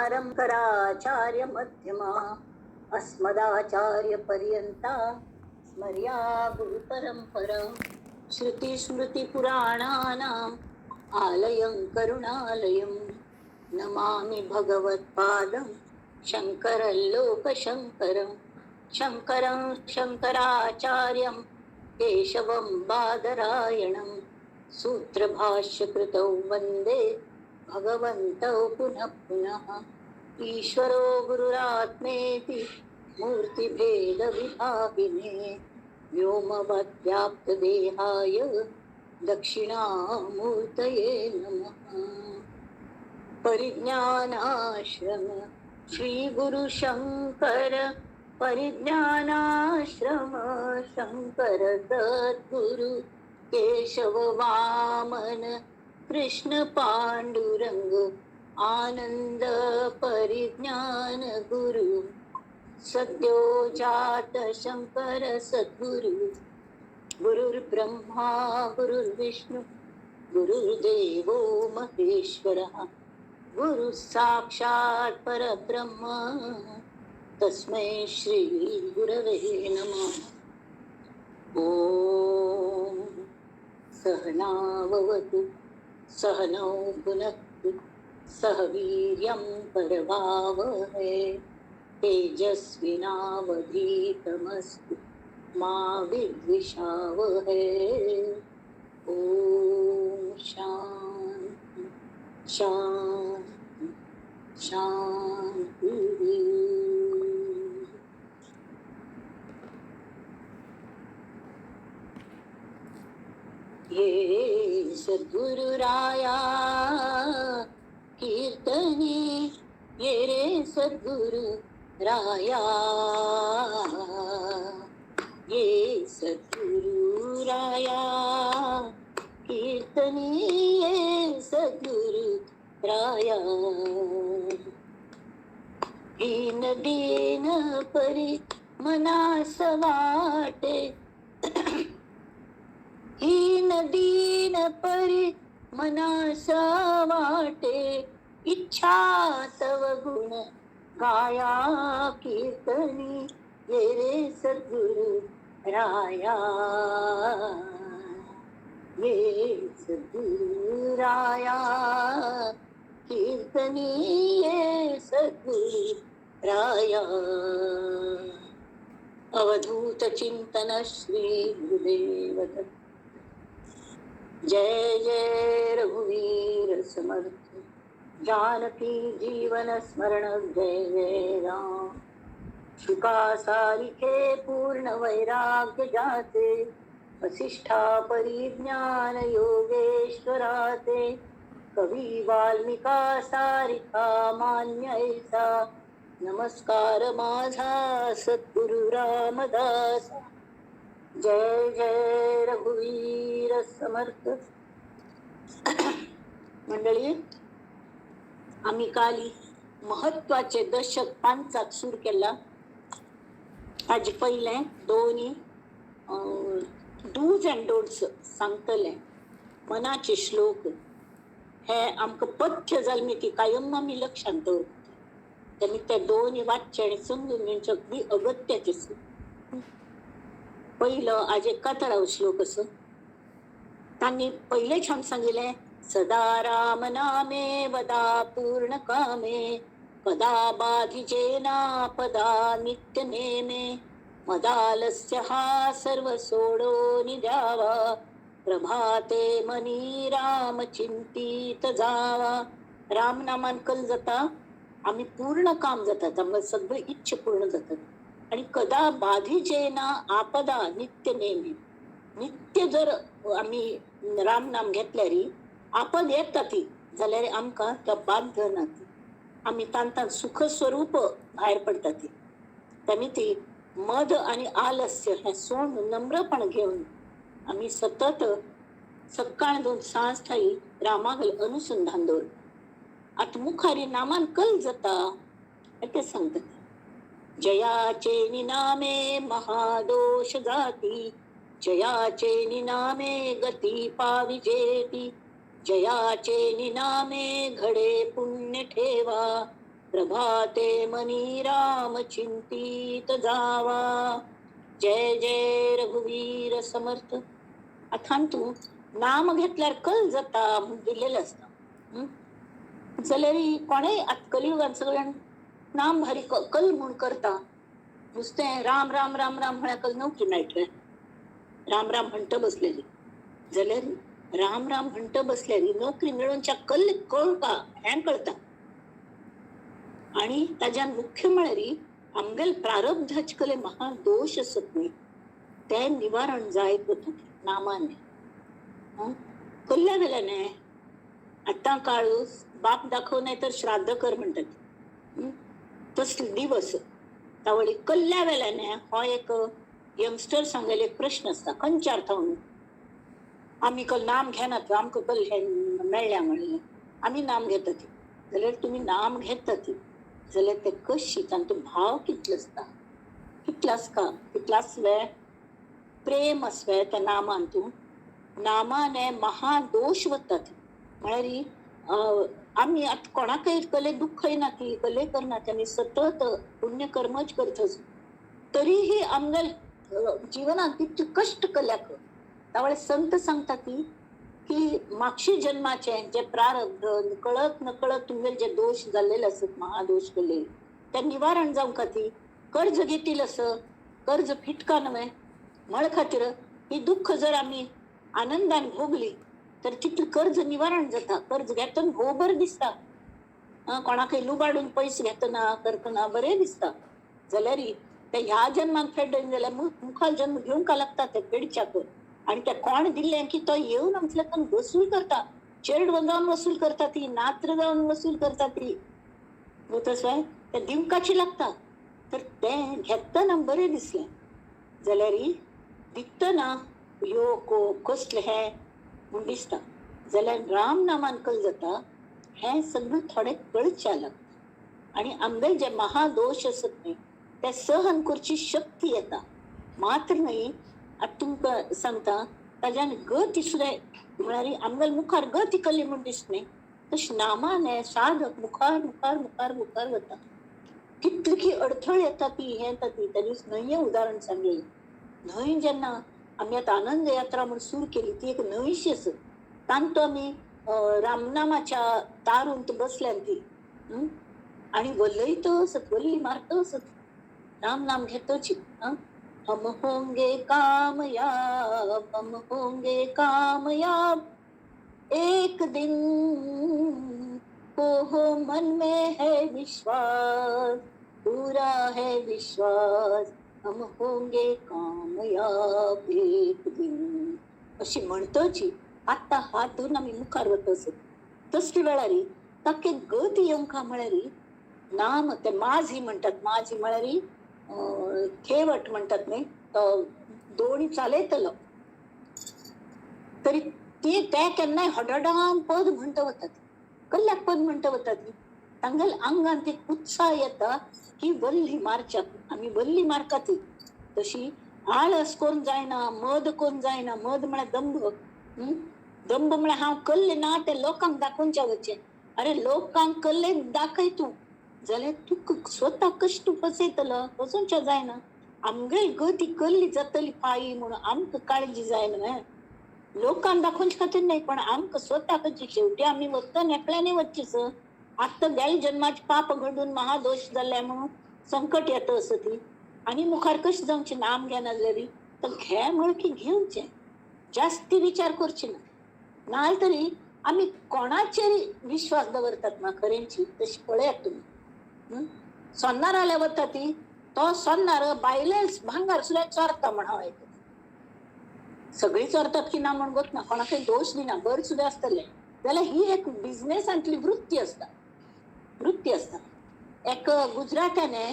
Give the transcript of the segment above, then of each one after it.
समारंभराचार्य मध्यमा अस्मदाचार्य पर्यंता स्मर्या गुरुपरंपरा। श्रुतिस्मृतिपुराणानाम् आलयं करुणालयं नमामि भगवत्पादं शंकरं लोकशंकरं शंकरं शंकराचार्यं केशवं बादरायणं सूत्रभाष्यकृतौ वंदे भगवन्तौ पुनः पुनः। ईश्वरो गुरुरात्मेति मूर्तिभेद विभागिने व्योमवद्व्याप्तदेहाय दक्षिणामूर्तये नमः। परिज्ञानाश्रम श्री गुरु शंकर परिज्ञानाश्रम शंकर सद्गुरु केशव वामन कृष्ण पांडुरंग आनंद परिज्ञान गुरु सद्यो जात शंकर सद्गुरु। गुरुर्ब्रह्मा गुरुर्विष्णु गुरुर्देवो महेश्वरः गुरु साक्षात् परब्रह्म तस्मै श्री गुरवे नमः। ॐ सहनाववतु सहनौ भुनक्तु सह वीर्यं करवावहै तेजस्विनावधीतमस्तु मा विद्विषावहै। ॐ शांति शांति शांती। ये सद्गुरु राया कीर्तनी ये रे सद्गुरु राया ये सद्गुरु राया कीर्तनी ये सद्गुरु राया। दीन दीन परी मनास वाटे हीन दीन परी मनास वाटे इच्छा तव गुण गाया कीर्तनी ये रे सद्गुरु राया ये सद्गुरु राया कीर्तनी ये सद्गुरु राया। अवधूत चिंतन श्री गुरुदेव दत्त। जय जय रघुवीर समर्थ। जानकी जीवन स्मरण जय जय राम। शुकासारिखे पूर्ण वैराग्य जाते वसिष्ठा परिज्ञान योगेश्वराते कवी वाल्मिका सारिखा मान्य ऐसा नमस्कार माझा सद्गुरु रामदास। जय जय रघुवीर समर्थ। मंडळी, आम्ही काली महत्वाचे दशक पांचाक सुरू केला. ताजे पयले दोनी डूज अँड डोंट्स सांगतले. मनाचे श्लोक हे आमकां पथ्य जालें ती कायम आमी लक्षांत दवरता. तेन्ना ते दोनी वाचचे आनी समजून घेवचे अगदी अगत्याचे. पहिलो आज एकातराव श्लोक असो. तांणी पयलेच आम सांगिल्लें सदा राम नामे वदा पूर्ण कामे कदा बाधिजे ना पदा नित्य नेमे मदालस्य हा सर्व सोडो निजावा प्रभाते मनी राम चिंतीत जावा. राम नामान कल जाता आमी पूर्ण काम जातात, आमकां सगळे इच्छा पूर्ण जातात. आणि कदा बाधिजे ना आपदा नित्य नेमे, नित्य जर आमी राम नाम घेतल्यार आपद येता ती जाल्यार आमकां त्या बाध्य ना ती आमी तांकां सुख स्वरूप भायर पडटा ती. तेमी ती मद आनी आलस्य हें सोडून नम्रपण घेवन आमी सतत सकाळ दोन सांज ठाई रामागल अनुसंधान दवर. आतां मुखारी नामान कल जाता तें सांगता. जयाचे निनामे महादोष जाती जयाचे निनामे गती पाविजेती जयाचे निनामे घडे पुण्य ठेवा प्रभा प्रभाते मनी राम चिंतीत जावा, जय जय रघुवीर समर्थ. आतां तूं नाम घेतल्यार कल जाता म्हूण दिल्लेलें आसता. जाल्यार कोणेय आतां कलियुगान सगळ्यान नाम भारी कल म्हूण करता. नुस्तें राम राम राम राम म्हळ्यार कल नोकरी मेळटलें. राम राम म्हणटा बसलेली जाल्यार राम राम म्हणटा बसल्यार नोकरी मेळोवच्या कल कळटा हें कळटा. आनी ताज्यान मुख्य म्हळ्यार आमगेल प्रारब्धाचे कले महादोश आसत न्ही तें निवारण जायत वता नामाने. कल्ल्या वेल्यान आतां काळूस बाप दाखोव नाही तर श्राद्ध कर म्हणटात तसले दिवस. तावळी कल्ल्या वेल्यान हो एक यंगस्टर सांगेले एक प्रश्न आसता खंयच्या अर्थान आमी कल नाम घेनात आमकां कल हें मेळ्ळ्या म्हणलें आमी नाम घेतात जाल्यार तुमी नाम घेतात जाल्यार ते कशी तांचो भाव कितलो आसता, कितलो आसता, कितलो आसवे प्रेम आसवे त्या नामान. तूं नामाने महादोश वतात म्हळ्यार आमी आतां कोणाकय कले दुख्खय ना ती कले करना आमी सतत पुण्यकर्मच करतच तरीही आमगेल जिवनात तितले कश्ट कल्याक. त्यावेळे संत सांगता ती की मागशी जन्माचे जे प्रारब्ध कळत नकळत तुमगेले जे दोश जाल्लेले आसत महादोश केले ते निवारण जावंक खातीर कर्ज घेतील असं कर्ज फिटका नव्हे म्हळ खातीर ही दुःख जर आमी आनंदान भोगली तर तितलें कर्ज निवारण जाता. कर्ज घेतना भोव बरें दिसता, कोणाकय लुबाडून पयशे घेतना करतना बरें दिसता. जाल्यार ते ह्या जन्मान फेडन जाल्यार मुखार जन्म घेवंक लागता ते फेडच्याक. आनी ते कोण दिल्लें की तो येवन आमच्या वसूल करता, चेडवां जावन वसूल करता ती, नात्र जावन वसूल करता ती, तसो ते दिवकाची लागता. तर तें घेतना बरें दिसलें जाल्यार दितना यो को कसलें हें म्हूण दिसता. जाल्यार राम नामान कल जाता हें सगळें थोडें कळचें लागता आनी आमगेले जे महादोश आसत न्ही ते सहन करची शक्ती येता. मात्र न्ही आतां तुमकां सांगता ताज्यान गती सुद्दां म्हळ्यार आमगेले मुखार गती कल्ली म्हूण दिसता न्ही तशें नामान साधक मुखार मुखार मुखार मुखार वता. कितली की अडथळ येता ती हें येता ती. त्या दीस न्हंये उदाहरण सांगलें. न्हंय जेन्ना आमी आतां आनंद यात्रा म्हूण सुरू केली ती एक न्हंयशी आसा. तांतू आमी रामनामाच्या तारूंत बसल्यान ती आनी वलयत आसत, वल्ली मारत आसत, राम नाम घेतची. हम होंगे कामयाब, हम होंगे कामयाब एक दिन को हो मन में है विश्वास, पूरा है विश्वास, हम होंगे कामयाब एक दिन अशी म्हणतची आत्ता हात धरून आमी मुखार वता आसत. तसले वेळार ताके गती येवंक म्हळ्यार नाम ते माझी म्हणटात. माझी म्हळ्यार खेवट म्हणटात न्ही, तो दोणी चालयतलो तरी ती ते केन्नाय हडहडान पद म्हणटा वतात, कल्ल्याक पद म्हणटा वतात. तांगेले आंगान एक उत्साह येता की वल्ली मारच्याक आमी वल्ली मारका ती. तशी आळस करून जायना, मद करून जायना. मद म्हळ्यार दंभ. दंभ म्हळ्यार हांव कल्ले ना ते लोकांक दाखोवच्या वचचें. अरे लोकांक कल्ले दाखय तूं जाल्यार तुका स्वता कश्ट फसयतलो, फसोवच्या जायना. आमगेली गती कल्ली जातली पायी म्हणून आमकां काळजी जायना न्हय. लोकांक दाखोवचे खातीर न्हय पण आमकां स्वता कशी शेवटी आमी वतना एकल्यानी वचचेच. आत्तां गेल्या जन्माचे पाप घडून महादोश जाल्ले म्हणून संकट येता आसत ती आनी मुखार कशें जावचें नाम घेना जाल्यार तर घे म्हळ की घेवचें, जास्ती विचार करचे ना. नाजाल्यार तरी आमी कोणाचेर विश्वास दवरतात ना खरेंची तशी पळयात तुमी. सोन्नार वता ती तो सोन्नार बायलेच भांगर सुद्दां चोरता म्हण हांव आयकलां. सगळीं चोरतात की ना म्हण गोत ना, कोणाकय दोश दिना, बरें सुद्दां आसतलें जाल्यार ही एक बिजनेसांतली वृत्ती आसता, वृत्ती आसता. एक गुजरात्याने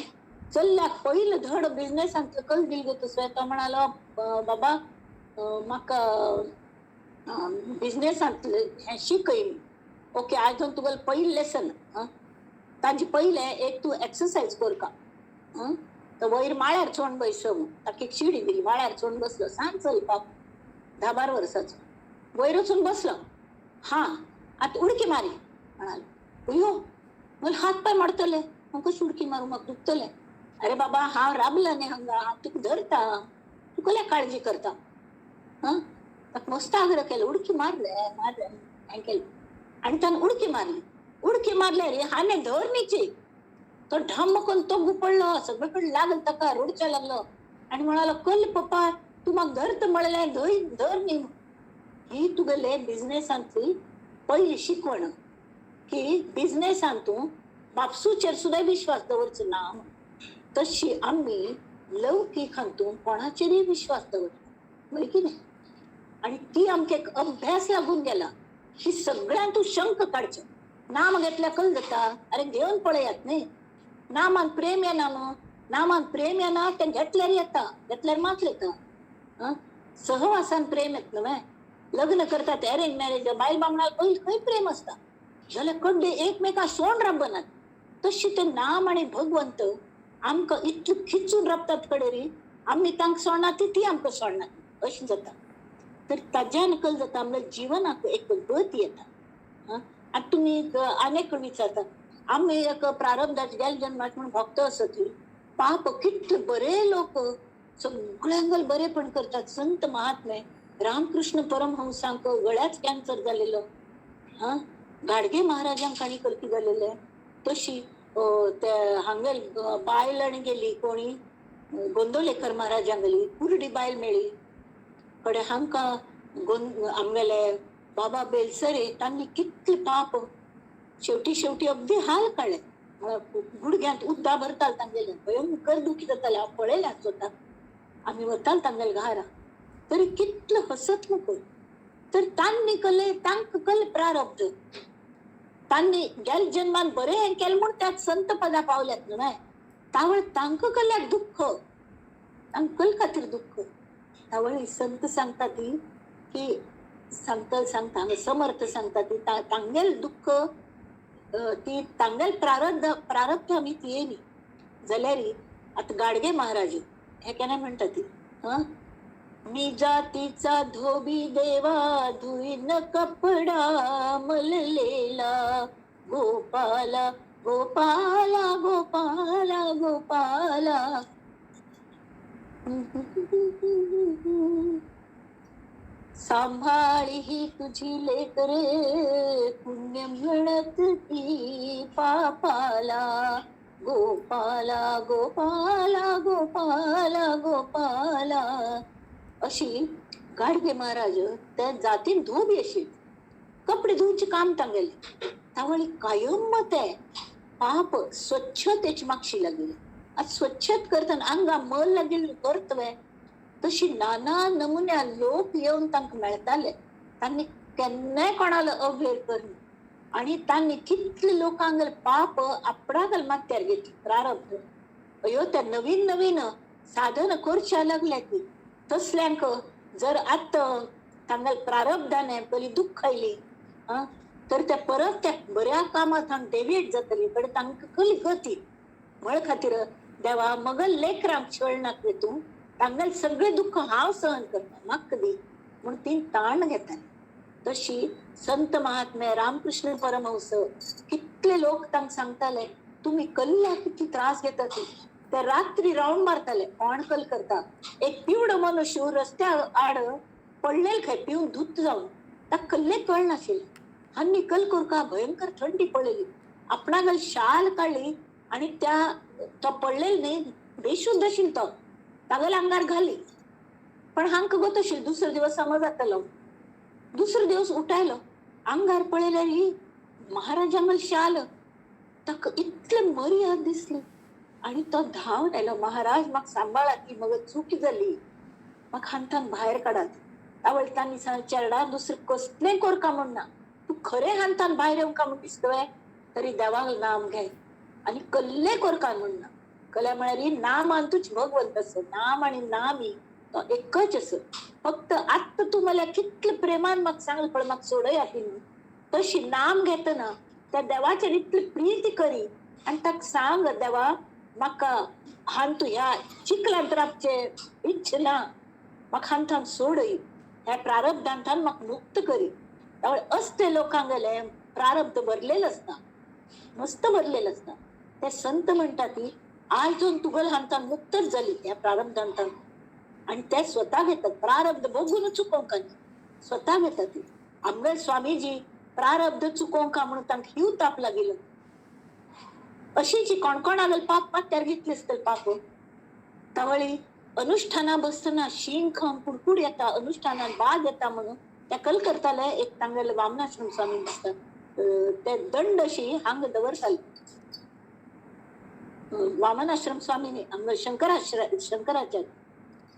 चल्ल्याक पयलें धड बिजनेसांतलो कल दिल गो तसो तो म्हणालो बाबा म्हाका बिजनेसांतलें हें शिकय. ओके आयज तुगेलें पयलें लेसन ताजे पयलें एक तूं एक्सरसायज करका. तो वयर माळ्यार चोण बसलो म्हूण ताका एक शिडी दिली, माळ्यार चोण बसलो, सान चलपाक 10-12 वर्साचो, वयर वचून बसलो. हां आतां उडकी मारी म्हणालो. अयो म्हळ्यार हात पांय मोडटले. हांव कशी उडकी मारू, म्हाका दुखतलें. अरे बाबा हांव राबला न्ही हांगा, हांव तुका धरता, तूं कसल्या काळजी करता. हां, ताका मस्त आग्रह केलो, उडकी मारले मारले हें केलें आनी ताणें उडकी मारली. उडकी मारल्यार हाणें धर न्हीची, तो ढम करून तो गुपडलो, सगळीकडे लागल ताका, रडच्या लागलो आनी म्हणालो, कल पप्पा तूं म्हाका धरता म्हणलें, धर न्ही. ही तुगेले बिजनेसांतली पहिली शिकवण की बिजनेसान तूं बापसूचेर सुद्दां विश्वास दवरचो ना. तशी आमी लौकीक हातूंत कोणाचेरूय विश्वास दवरना, हय की न्ही? आनी ती आमकां एक अभ्यास लागून गेला की सगळ्यांत तूं शंक काडचें. नाम घेतल्यार कल जाता, अरे घेवन पळयात न्ही. नामान प्रेम येना न्हू, नामान प्रेम येना तें घेतल्यार येता, घेतल्यार मात्र येता. आं, सहवासान प्रेम येता न्हय. लग्न करतात अरेंज मॅरेज, बायल बामणाक पयलीं खंय प्रेम आसता, जाल्यार कडे एकमेकां सोंड राबनात. तशी ते नाम आनी भगवंत आमकां इतले खिचून राबतात कडेरी, आमी तांकां सोडना ती आमकां सोडना, अशें जाता. तर ताज्यान कल जाता आमच्या जिवनाक एक गती येता. आतां तुमी आनेक विचारता, आमी एक प्रारब्धाच गेले जन्मात म्हूण भक्त आसत, पाप कितले बरे लोक सगळ्यांक बरेपण करतात, संत महात्मे, रामकृष्ण परमहंसांक गळ्याच कॅन्सर जालेलो, हां, गाडगे महाराजांक आनी करती जालेले. तशी ते हांगेल बायल आनी गेली कोणी गोंदवलेकर महाराजांक गेली, कुर्डी बायल मेळ्ळी. कडे हांकां आमगेले बाबा बेलसरे तांणी कितले पाप, शेवटी शेवटी अगदी हाल काडले. गुडघ्यांत उद्दा भरताल तांगेले, भयंकर दुखी जाताले, हांव पळयल्या स्वता, आमी वताल तांगेले घरा, तरी कितले हसत मुख. तर तांणी कले तांकां कल प्रारब्ध, तांणी गेल जन्मान बरें हें केलें म्हूण त्यात संत पदा पावल्यात न्हय. तावळ तांकां कल्याक दुख्ख, तांकां कल खातीर दुख्ख. तावळ संत सांगता ती की सांगता सांगता हांगा समर्थ सांगता ती तांगेल दुख्ख ती तांगेल प्रारब्ध प्रारब्ध आमी ती जाल्यार आतां गाडगे महाराज हे केन्ना म्हणटा ती, हां, मी जातीचा धोबी देवा धुईन कपडा मललेला, गोपाला गोपाला गोपाला गोपाला. सांभाळी ही तुझी लेकरे पुण्य म्हणत ती पापाला, गोपाला गोपाला गोपाला गोपाला. अशी गाडगे महाराज त्या जातीन धोबी अशी कपडे धुवचे काम तांगेले. तावळी कायम मत आहे पाप स्वच्छतेची मागशी लागली. आज स्वच्छत करतना आंगा मल लागेल करतवे, तशी नाना नमुन्या लोक येवन तांकां मेळटाले. तांणी केन्नाय कोणाला अवेर करून आनी तांणी कितले लोकांक पाप आपणाक माथ्यार घेतली प्रारब्ध. अयो त्या नवीन नवीन साधन करच्या लागल्या ती तसल्यांक जर आतां तांगेले प्रारब्धाने पयली दुख्ख आयली तर त्या परत त्या बऱ्या कामात हांग डेविएट जातली, पण तांकां कली गती. म्हळ खातीर देवा मगल लेकरांक छळ नाका तूं, तांगेले सगळे दुख्ख हांव सहन करता, म्हाका दी म्हूण ती ताण घेताली. तशी संत महात्मे रामकृष्ण परमहंस कितले लोक तांकां सांगताले तुमी कल्ल्याक कितले त्रास घेतात. ते रात्री रावंड मारताले, कोण कल करता. एक पिवडो मनुष्य रस्त्या आड पडलेल खंय पिवन धूत जावन, ताका कल्ले कळनाशिल्लें. आनी कल करका भयंकर थंडी पडलेली, आपणागल शाल काडली आनी त्या तो पडलेल न्ही बेशुद्ध आशिल्लो तो तागेल्या आंगार घाली. पण हांकां गोत आशिल्लें दुसरो दिवस समज जातलो. दुसरो दिवस उठायलो, आंगार पळयल्यार ही महाराजांगल शाल, ताका इतले मर्याद दिसली आनी तो धांवन आयलो, महाराज म्हाका सांबाळात, ती मग चुकी जाली, म्हाका हांथान भायर काडात. तावळ तांणी सांग चेरडा दुसरें कसलें करका म्हूण ना, तूं खरें हांथान भायर येवंक म्हूण दिसतलें तरी देवाक नाम घे आनी कल्लें करका म्हूण ना. कल्या म्हळ्यार नामान तूच भगवंत आसा, नाम आनी नामी तो एकच आसा. फक्त आत्तां तूं मला कितले प्रेमान म्हाका सांगलें पळय म्हाका सोडयात न्हू, तशी नाम घेतना त्या देवाचेर इतली प्रिती करी आनी ताका सांग देवा म्हाका हांतू ह्या चिखलांत राबचे इच्छा ना, म्हाका हांथान सोडय, ह्या प्रारब्धांतान म्हाका मुक्त करी. त्यामुळे असते लोकांक गेले प्रारब्ध भरलेलं आसता, मस्त भरलेलं आसता. ते संत म्हणटा ती आज जावन तुगल हांतान मुक्तच जाली ह्या प्रारब्धांतान. आनी ते स्वता घेतात प्रारब्ध भोगून चुकोवंक स्वता घेतात ती. आमगे स्वामीजी प्रारब्ध चुकोवंक म्हणून तांकां हिव ताप लागिल्लो. अशी जी कोणकोणागेल पाप मात्यार घेतली आसतली पाप. तवळी अनुष्ठाना बसतना शींग खावन कुडकूड येता, अनुष्ठानान बाग येता म्हणून त्या कल करताले. एक तांगेले वामनाश्रम स्वामी दिसता ते दंड अशी हांग दवरताले. वामनाश्रम स्वामी हांगा शंकराचार्य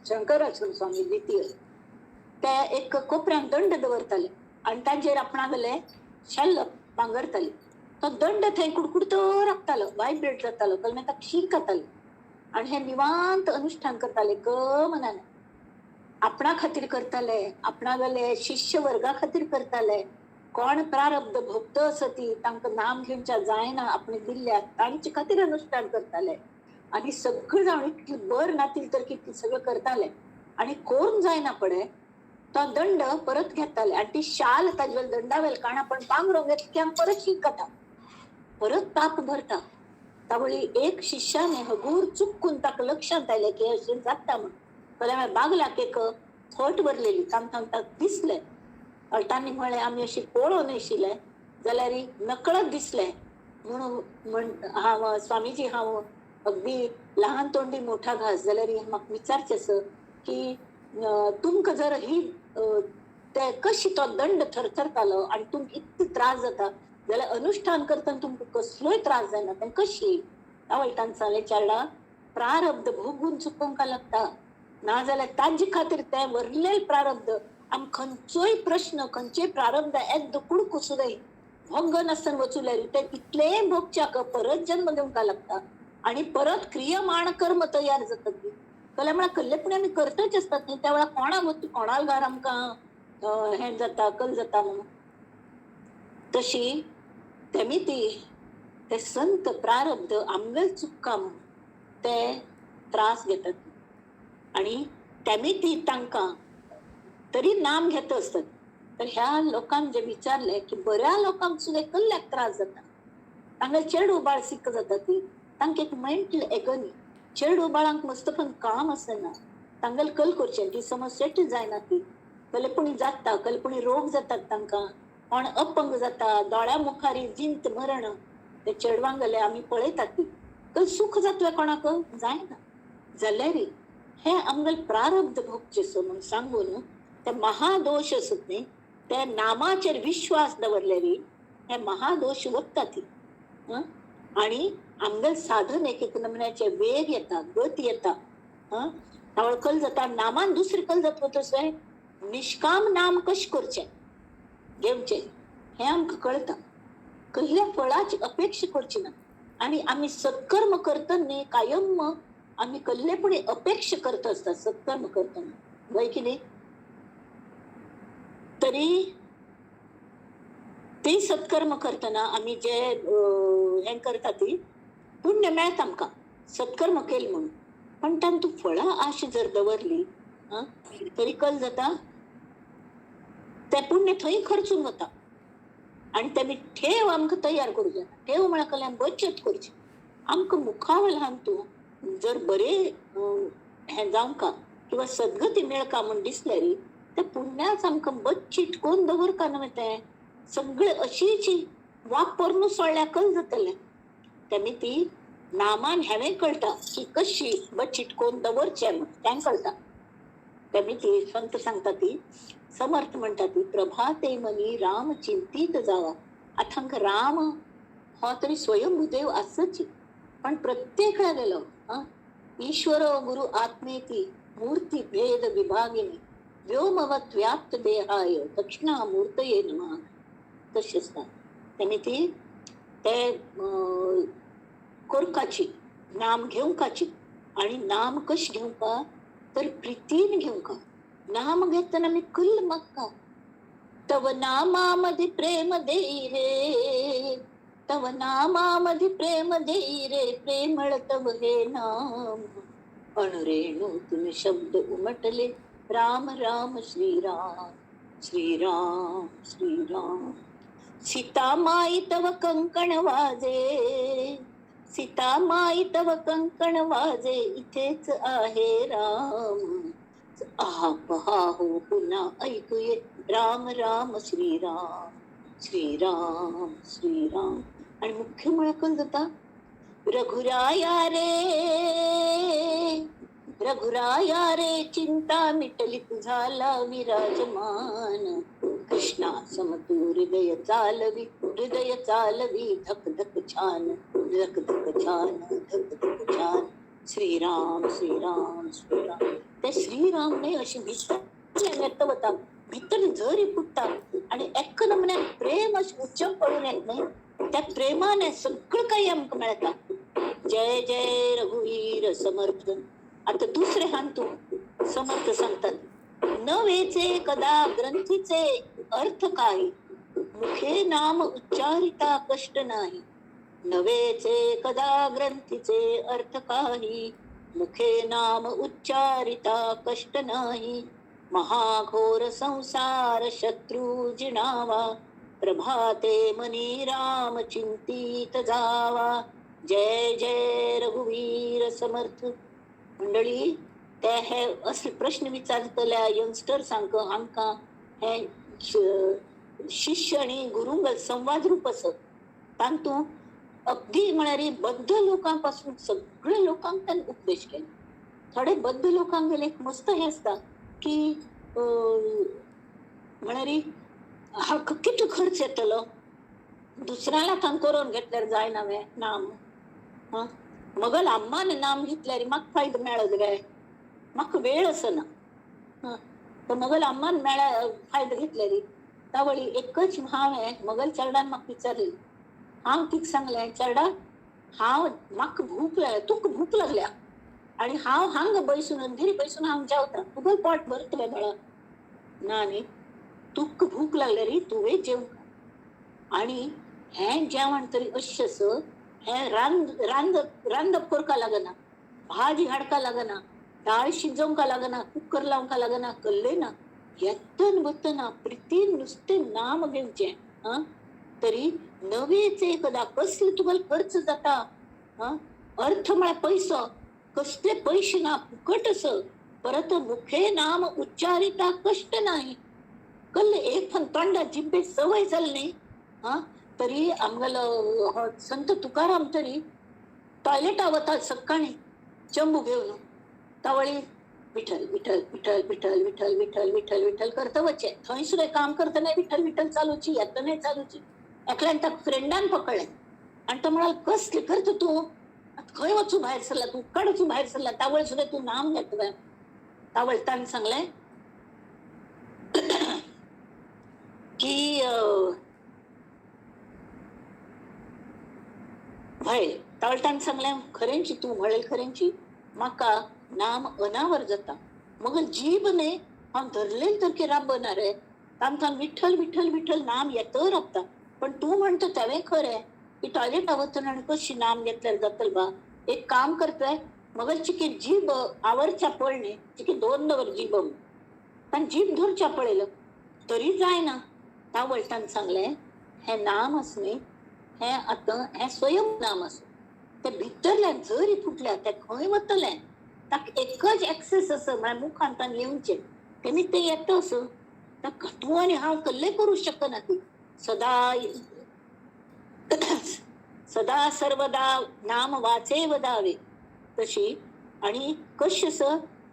शंकराश्रम स्वामी द्वितीय ते एक कोपऱ्यान दंड दवरताले आनी तांचेर आपणागेले शेल्ल बांगरताले. तो दंड थंय कुडकुडतो राखतालो, वायब्रेट जातालो, कलमे ताका शीक जाताले. आनी हे निवांत अनुष्ठान करताले ग मनान. आपणा खातीर करताले, आपणागेले शिष्य वर्गा खातीर करताले. कोण प्रारब्ध भोगत आसती तांकां नाम घेवच्या जायना आपणे दिल्ल्या तांचे खातीर अनुष्ठान करताले. आनी सगळं जाण इतली बर नातील तर कितली सगळं करताले. आनी कोण जायना पडे तो दंड परत घेताले आनी ती शाल ताजे दंडावेल काणा पण पांगरो घेतली की आमी परत शीक जाता, परत ताप भरता. तावळी एक शिष्याने हगूर चुकून ताका लक्षांत आयलें की अशें जाता म्हण. जाल्यार बागलाक एक फट भरलेली तांकां ताका दिसलें. तांणी म्हळें आमी अशी पळोवन आशिल्ले जाल्यार नकळत दिसलें म्हणून म्हण हांव स्वामीजी हांव अगदी लहान तोंडी मोठा घास जाल्यार म्हाका विचारचें आसा की तुमकां जर ही ते कशी तो दंड थरथरतालो आनी तुमकां इतलो त्रास जाता जाल्यार अनुष्ठान करतना तुमकां कसलोय त्रास जायना तें कशी? आवयटान सांगलें चेडा प्रारब्ध भोगून चुकोवंक लागता, नाजाल्यार ताजे खातीर तें वरलेले प्रारब्ध. आम खंयचोय प्रश्न खंयचेय प्रारब्ध एकदां कुडको सुद्दां भोग नासतना वचूं ते इतलें भोगच्याक परत जन्म घेवंक लागता आनी परत क्रियमाण कर्म तयार जातात. कल्या म्हळ्यार कल्लेपणी आमी करतच आसतात न्ही, त्या वेळार कोणाक वता कोणाल घार आमकां हें जाता कल जाता म्हणून. तशी तेमी ती ते संत प्रारब्ध आमगेल चुक्का म्हणून ते त्रास घेतात आनी तेमी ती तांकां तरी नाम घेत असतात. तर ह्या लोकांक जे विचारले की बऱ्या लोकांक सुद्दां कल्ल्याक त्रास जाता, तांकां चेडू बाळ सिक्क जाता ती तांकां एक मेंटल एगनी. चेडू बाळांक मस्त पण काम आसना, तांगेले कल करचें ती समज सेटल जायना ती कलेपणी जाता, कलेपणी रोग जातात तांकां, कोण अपंग जाता, दोळ्या मुखारी जिंत मरण ते चेडवांक गेले आमी पळयतात ती कल सुख जातलें कोणाक जायना. जाल्यार हे आमगेले प्रारब्ध भोगचे सो म्हणून सांगून ते महादोश आसत न्ही ते नामाचेर विश्वास दवरलेली हे महादोश वता ती. आनी आमगेले साधन एक एक नमुन्याचे वेग येता, गती येता. तावळ कल जाता नामान दुसरी कल जाता तसो निष्काम नाम कशें करचें घेवचें हें आमकां कळटा. कसल्या फळाची अपेक्षा करची ना आनी आमी सत्कर्म करतना न्ही कायम आमी कल्लेपणी अपेक्षा करत आसता सत्कर्म करतना, वय कितें तरी ती सत्कर्म करतना आमी जे हें करता ती पुण्य मेळटा आमकां सत्कर्म केलें म्हणून. पण तांतूं फळां आश जर दवरली तरी कल जाता तें पुण्य थंय खर्चून वता. आनी तेमी ठेव आमकां तयार करूं जाय. ठेव म्हळ्यार कल्याण बचत करची. आमकां मुखावेल्यान तूं जर बरें हें जावंका किंवा सद्गती मेळका म्हूण दिसल्यार ते पुण्याच आमकां बच्चीत कोण दवरका न्हय तें सगळें अशीच वापरून सोडल्यार कल जातलें. तेमी ती नामान हेवें कळटा की कशी बचीत कोण दवरचें म्हूण तें कळटा. तेमी ती संत सांगता ती समर्थ म्हणटा ती प्रभाते मनी राम चिंतीत जावा. आतां हांकां राम हो तरी स्वयंभूदेव आसच पण प्रत्येक वेळा गेलो ईश्वर गुरु आत्मेती मूर्ती भेद विभागिनी व्योमवत व्याप्त देहाय दक्षिणामूर्तये नमः. तशें आसता तेमी ती ते करकाची नाम घेवकाची. आनी नाम कशें घेवका तर प्रितीन घेवका. नाम घेतना आमी कल्ल मागता तव नामामध्ये प्रेम देई रे, तव नामामध्ये प्रेम देई रे, प्रेमळ तव हे नाम अणुरेणू तुम शब्द उमटले राम राम श्री राम श्री राम श्री राम. सीता माई तव कंकण वाजे, सीता माई तव कंकण वाजे इथेच आहे राम. आहा पहा हो पुन्हा ऐकूये राम राम श्रीराम श्रीराम श्रीराम. आणि मुख्य म्हळ्यार कल जाता रघुराया रे रघुराया रे चिंता मिटली तुझाला विराजमान. कृष्णा समतू हृदय चालवी हृदय चालवी धक धक छान धक धक छान धक धक छान. श्रीराम श्रीराम श्रीराम. ते श्रीराम न्हय अशी भितर येता वता भितर जरी फुट्टा आणि एक नमुन्यान प्रेम अशें उच्च पडून येत न्हय, त्या प्रेमाने सगळं काही आमकां मेळटा. जय जय रघुवीर समर्थ. आता दुसरे हांतू समर्थ सांगतात नवेचे कदा ग्रंथीचे अर्थ काय, मुखे नाम उच्चारिता कष्ट नाही. नवेचे कदा ग्रंथीचे अर्थ काही, मुखे नाम उच्चारिता कष्ट नाही. महाघोर संसार शत्रू जिणावा, प्रभाते मनी राम चिंतित जावा. जय जय रघुवीर समर्थ. मंडळी ते हे असले प्रश्न विचारतल्या यंगस्टर्सांक आमकां हे शिष्य आनी गुरूंक संवाद रूप आसत. तातूंत अगदी म्हळ्यार बद्ध लोकां पासून सगळे लोकांक ताणें उपदेश केलो. थोडे बद्ध लोकांक गेले एक मस्त हें आसता की म्हळ्यार हाका कितलो खर्च येतलो, दुसऱ्याला थावन करून घेतल्यार जायना वे नाम. हां मगल अम्मान नाम घेतल्यार म्हाका फायदो मेळत गे, म्हाका वेळ आसना. हां तर मगल अम्मान मेळ फायदो घेतल्यार तावळी एकच हांवें मगल चेरडान म्हाका विचारली. हांव तिका सांगलें, चेरडा हांव म्हाका भूक लागल्या, तुका भूक लागल्या आनी हांव हांगा बैसून अंधेरी बैसून हांव जेवता, तुगेलें पोट भरतलें बाळा. ना न्ही, तुका भूक लागल्या रे तुवें जेवंक. आनी हें जेवण तरी अशें आसा, हें रांद रांद रांदप करपाक लागना, भाजी हाडपाक लागना, दाळ शिजोवंक लागना, कुकर लावंक लागना, कल्लय ना. येतन वतना प्रितीन नुस्तें नाम घेवचें. आं तरी नवेच एकदा कसले तुगेलो खर्च जाता. आं अर्थ म्हळ्यार पयसो, कसले पयशे ना, फुकट असो. परत मुखे नाम उच्चारिता कष्ट नाही. कल्ले एक फन तोंडा जिब्बे सवय जाली न्ही. आं तरी आमगेलो हो संत तुकाराम तरी टॉयलेटा वता सकाळीं चंबू घेवन, तावळी विठ्ठल विठ्ठल विठ्ठल विठ्ठल विठ्ठल विठ्ठल विठ्ठल विठ्ठल करता वचें. थंय सुद्दां काम करतना विठ्ठल विठ्ठल चालूची, येतनाय चालूची. एकल्यान ताका फ्रेंडान पकडलें आनी तो म्हणालो कसलें करता तूं, खंय वचूं भायर सरला तूं, उक्काड वचूं भायर सरला, तावळ सुद्दां तूं नाम घेतलें. तावळ ताणें सांगलें की हय तावळ ताणें सांगलें खरेंची तूं म्हणलें खरेंची, म्हाका नाम अनावर जाता, मगर जीब न्हय हांव धरलें तर की राबना रे, तांकां विठ्ठल विठ्ठल विठ्ठल नाम येत राबता. पण तूं म्हणटा तेवें खरें की टॉयलेटा वचून आनी कशी नाम घेतल्यार जातलें बा. एक काम करतय मगर चिके जीब आवरच्या पळ न्ही, चिके दोन दवर जीब ताणें जीब धरच्या पळयलो तरी जायना. तावळ ताणें सांगलें हें नाम आसा न्ही, हें आतां हें स्वयं नाम आसा, तें भितरल्यान जरी फुटल्या तें खंय वतलें, ताका एकच एक्सेस आसा म्हळ्यार मुखान ताणें येवचें, तेमी तें येता असो. ताका तूं आनी हांव कल्लें करूं शकना ती. सदा सदा सर्वदा नाम वाचे वदावे तशी. आणि कश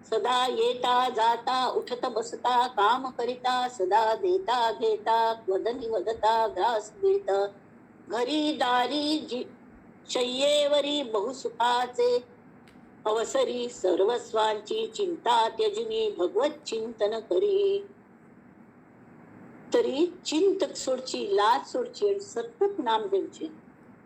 सदा येता जाता उठत बसता काम करिता सदा देता घेता वदनी वदता ग्रास देता घरी दारी शय्येवरी बहुसुखाचे अवसरी सर्वस्वांची चिंता त्यजुनी भगवत चिंतन करी. तरी चिंतक सोडची, लाज सोडची आणि सतत नाम देवचे.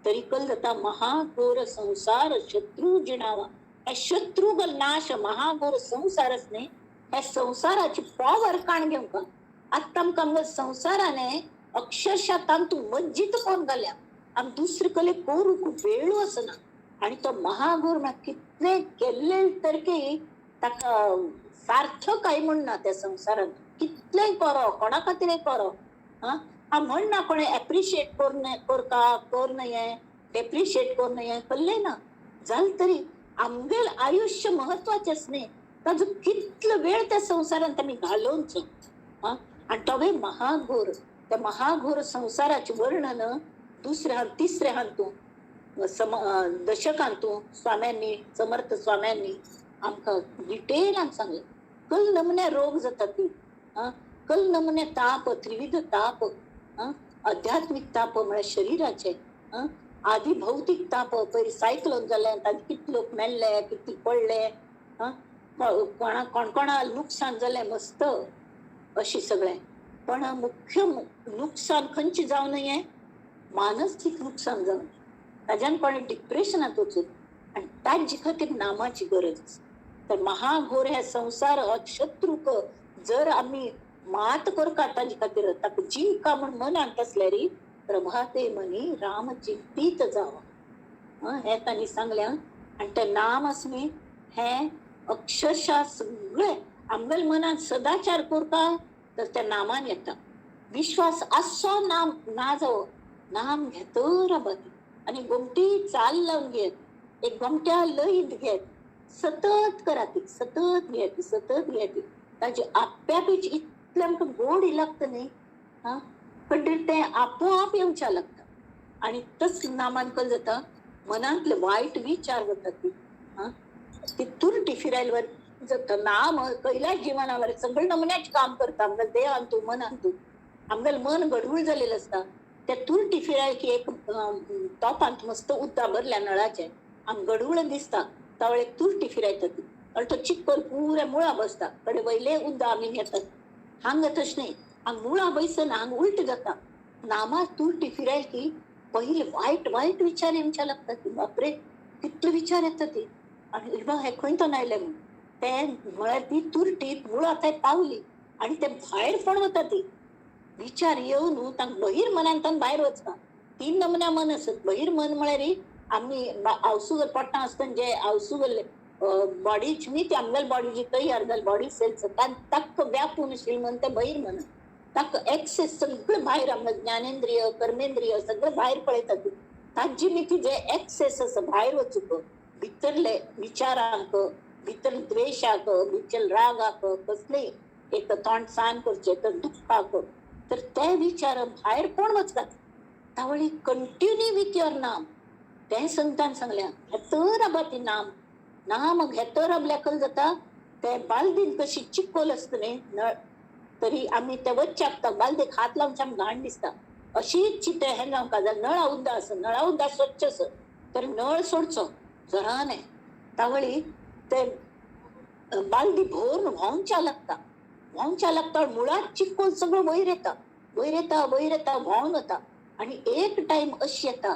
तरी कल जाता महाघोर संसार शत्रू जिणावा. हे शत्रू गल नाश महाघोर संसारच न्ही, हे संसाराची पॉवर काण घेवंक आतां आमकां संसाराने अक्षरशः तांतू मज्जीत कोण घाल्या, आमी दुसरे कले करूंक वेळ आसना. आणि तो महाघोर म्हळ्यार कितले केल्ले तरके ताका सार्थक काय म्हण ना त्या संसारान, कितलें करो कोणा खातीर करो. हां हांव म्हणना कोणें एप्रिशिएट करका कर न्हय, डेप्रिशिएट करून हें कल्लें ना जालें तरी आमगेल आयुश्य म्हत्वाचेंच न्ही, ताजो कितलो वेळ त्या संवसारांत आमी घालोवचो. आं, आनी तोवे महाघोर, त्या महाघोर संवसाराचें वर्णन दुसऱ्या तिसऱ्या हातूंत दशकांतू स्वाम्यांनी, समर्थ स्वाम्यांनी आमकां डिटेलान सांगलें. कल नमुने रोग जाता ती, आं, कल नमुने ताप, त्रिविध ताप, आं, आध्यात्मीक ताप म्हळ्यार शरिराचे, आं, आदी भौतीक ताप, पयर सायक्लोन जालें ताजे कितले लोक मेल्ले, कितले पडले, आं, कोणा कोण कोणा लुकसाण जालें मस्त अशें सगळें. पण मुख्य नुकसान खंयचें जावं नये, मानसीक नुकसान जावं, ताज्यान कोणें डिप्रेशनांत वचून, आनी ताजे खातीर नामाची गरज आसा. तर महाघोर हे संवसार हो शत्रूक जर आमी मात करता ताजे खातीर ताका जिंका म्हूण मनांत आसल्यार प्रभाते मनी राम चिंतीत जावा, हें तांणी सांगलें. आनी तें नाम आसलें हें अक्षरशा सगळें आमगेल्या मनांत सदाचार करता तर त्या नामान येता. विश्वास आसचो नाम ना जावो, नाम घेतर आबा आनी गोमटी चाल लावन घेत, एक गोमट्या लयीत घेत, सतत कराती, सतत घेत, सतत घेत, ताजी आप्यापीच इतलें आमकां गोडी लागता न्ही, आं, पण तें आपोआप येवच्या लागता. आनी तस नामान कल जाता, मनांतले वायट विचार जाता ती, आं, ती तुरटी फिरायल्यार जाता. नाम कैलास जीवनावर सगळं नमुन्याच काम करता आमगेल्या देहान तूं मनान तूं. आमगेलें मन गडगूळ जालेलें आसता, त्या तुरटी फिराय की एक टोपांत मस्त उदक भरल्या नळाचें, आम गडगुळ दिसता, तावळ एक तुरटी फिरायता ती, आनी तो चिक्कल पुऱ्या मुळा बसता, कडे वयले उदक आमी घेतात. हांगा तशें न्ही, हांगा मुळा बैसना, हांगा उलट जाता. नामा तुरटी फिराय की पहिले वायट वायट विचार येवच्या लागता ती, बापरे कितले विचार येता ती, आनी बा हें खंय तो आयलें म्हूण तें म्हळ्यार ती तुरटी मुळा थंय पावली आनी ते भायर पण वता ती विचार येवन न्हू तांकां बहीर मनांतल्यान भायर वचना. तीन नमुन्या मन आसत. बहीर मन म्हळ्यार आमी आवसुगल पोटां आसतना जे आवसुगल बॉडीची न्ही ती आमगेली बॉडी जी तयार जाली बॉडी सेल्स ताका व्यापून आशिल्लें मन तें बहीर मन. ताका एक्सेस सगळें भायर, आमगे ज्ञानेंद्रिय कर्मेंद्रिय सगळें भायर पळयतात. ताजी नी जे एक्सेस आसा भायर वचूंक, भितरले विचारांक, भितर द्वेशाक, भितर रागाक, कसलेय एक तोंड सान करचें तर दुख्खाक, तर ते विचार भायर कोण वचतात. तावळी कंटिन्यू विथ your नाम. तें संतान सांगलें, घेतर आबा ती नाम, नाम घेतर आपल्या कल जाता. ते बालदीन कशी चिक्कोल आसता न्ही नळ, तरी आमी ते वच्चाक बालदेक हात लावचे आमकां घाण दिसता. अशीच चितें हें जावंक जाय. नळा उद्दा आसा, नळा उद्दा स्वच्छ आसा तर नळ सोडचो जरा न्ही. तावळी ते बालदी भरून व्हांवच्या लागता, व्हांवच्या लागता, मुळात चिक्कोल सगळं वयर येता, वयर येता, वयर येता, व्हांवन वता. आनी एक टायम अशी येता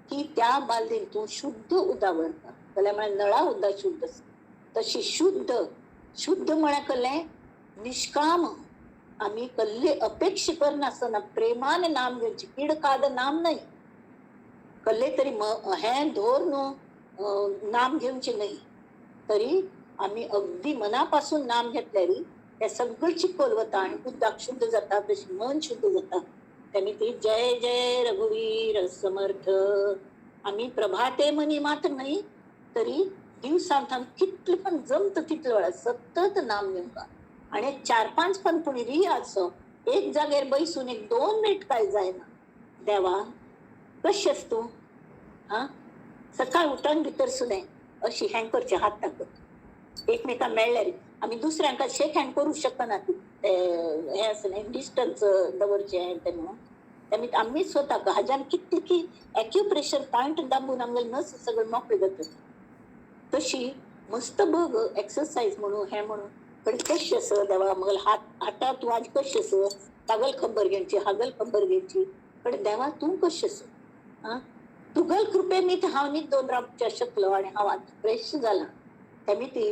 की त्या बालदीन तूं शुद्ध उदक व्हरता, जाल्यार म्हळ्यार नळा उदक शुद्ध आसा. तशी शुद्ध, शुद्ध म्हळ्यार कसलें निष्काम, आमी कसले अपेक्षा करनासतना प्रेमान नाम घेवचें, कीड काद नाम न्हय, कसले तरी हें धोर न्हू नाम घेवचें न्हय, तरी आमी अगदी मनापासून नाम घेतल्यार ते सगळें चिकोल वता आनी उदक शुद्ध जाता, तशें मन शुद्ध जाता. तेमी ती जय जय रघुवीर समर्थ. आमी प्रभाते मनी मात्र न्हय तरी दिवसांत कितलें पण जमता तितले वेळा सतत नाम घेवंक. आनी 4-5 पण पुणी रियाज एक जाग्यार बैसून एक 2 मिनट काय जायना. देवा कशें आस तूं, आं, सकाळ उठून भितर सुने अशी हँग करचे, हात ताकत एकमेकां मेळ्ळ्यार आमी दुसऱ्यांक शेक हँड करूंक शकना, ते हें आसा न्ही डिस्टन्स दवरचें हें तें म्हणून. तेमी आमी स्वताक हाज्यान कितले की एक्युप्रेशर पॉयंट दाबून आमगेले नस सगळें मोकळें जाता. तशी मस्त बघ एक्सरसायज म्हणून हें म्हणून पण कशें आसा देवा मगल हात हाता तूं आज कशें आसा, तागल खबर घेवची, हागल खबर घेवची, पण देवा तूं कशें आसा, आं, तुगल कृपे मी हांव न्हीद 2 रावच्या शकलो आनी हांव आतां फ्रेश जाला. तेमी ती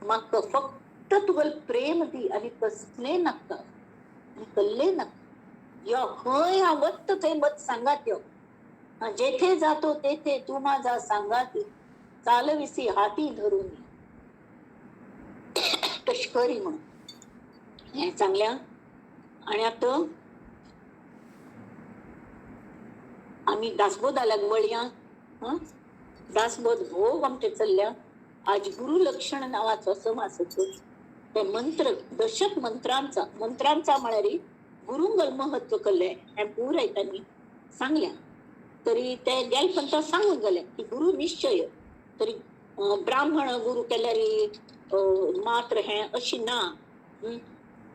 म्हाका फक्त तुगल प्रेम दी आनी कसलें नाका आनी कसलें नाका. यो खंय हांव वता थंय वच सांगात यो, जेथे जातो तेथे तूं माझा सांगाती, चालविसी हाती धरून तशी करी म्हणून हें सांगल्या. आनी आतां आमी दासबोधाक वळया. हां, दासबोध भोग आमचे चल्ल्या. आज गुरु लक्षण नावाचो समासाचो ते मंत्र दशक मंत्रांचा मंत्रांचा म्हळ्यार गुरुंगल महत्व कल्ले हें पुराय तांणी सांगल्या. तरी ते गेल पंता सांगून गेले की गुरु निश्चय तरी ब्राह्मण गुरु केल्यार मात्र हें अशी ना.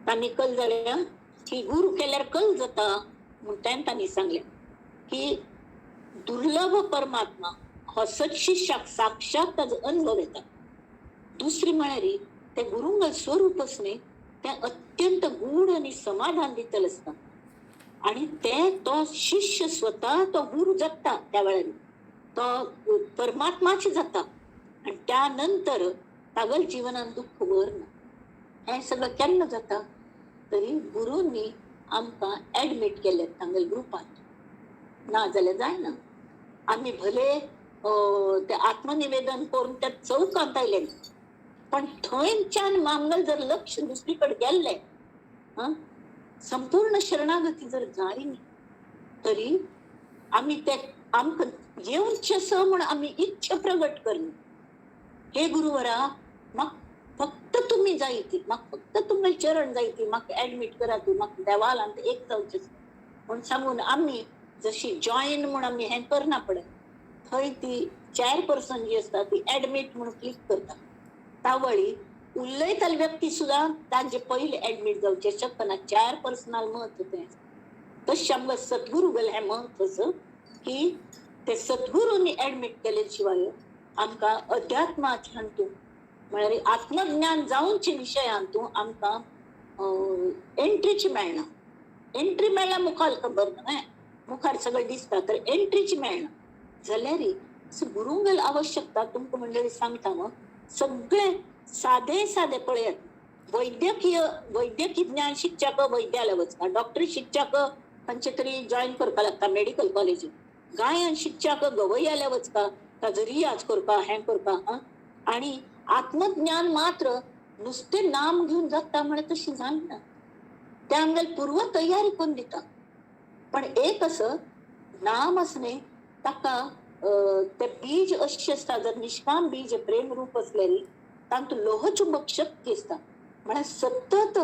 तांणी कल जाल्या की गुरु केल्यार कल जाता म्हूण तांणी सांगलें की दुर्लभ परमात्मा हो सत्शिष्याक साक्षात ताजो अनुभव येता. दुसरी म्हळ्यार ते गुरुंगल स्वरूप न्ही तें अत्यंत गूढ आनी समाधान दितलें आसता आनी ते तो शिष्य स्वता तो गुरु जाता त्या वेळार तो परमात्माच जाता आनी त्या नंतर तागल जिवनान दुख्ख वर ना. हें सगळें केन्ना जाता तरी गुरूंनी आमकां एडमीट केले तांगेले ग्रुपांत, ना जाल्यार जायना. आमी भले ते आत्मनिवेदन करून त्या चौकांत आयले पण थंयच्यान आमगेलें जर लक्ष दुसरी कडेन गेल्लें, आं, संपूर्ण शरणागती जर जाली न्ही तरी आमी ते आमकां येवचें म्हूण आमी इच्छा प्रगट करनी. हे गुरुवरा म्हाका फक्त तुमी जाय ती, म्हाका फक्त तुमगेलें चरण जाय ती, म्हाका एडमीट करात, म्हाका देवालांत एक जावचें म्हूण सांगून आमी जशी जॉयन म्हूण आमी हें करना पळय थंय ती चेअरपर्सन जी आसता ती एडमीट म्हूण क्लिक करता. तावळी उलयताली व्यक्ती सुद्दां तांचे पयले एडमीट जावचें शकना. चेअरपर्सनाल म्हत्व तें. तशें आमकां सद्गुरू गेलें हें म्हत्व की ते सद्गुरूंनी एडमीट केले शिवाय आमकां अध्यात्माच्या हातूंत म्हळ्यार आत्मज्ञान जावचे विशयांतू आमकां एंट्रीची मेळना. एंट्री मेळ्ळ्या मुखार खबर न्हय, मुखार सगळें दिसता तर एंट्रीची मेळना. जाल्यार गुरुंगल आवश्यकता तुमकां मंडळी सांगता मग सगळे साधे साधे पळयात. वैद्यकीय वैद्यकी ज्ञान शिकच्याक वैद्याला वचता, डॉक्टरी शिकच्याक खंयचे तरी जॉयन करपाक लागता मेडिकल कॉलेजीन, गायन शिकच्याक गवयाल्या वचका ताजो रियाज करपा हें करपा. आनी आत्मज्ञान मात्र नुस्तें नाम घेवन जाता म्हळ्यार तशें जायना. ते आमगेले पूर्व तयारी करून दिता. पण एक असं नाम आसलें ताका ते बीज अशें आसता, जर निष्काम बीज प्रेम रूप आसल्यार तातूंत लोहचुंबक शक्ती आसता. म्हळ्यार सतत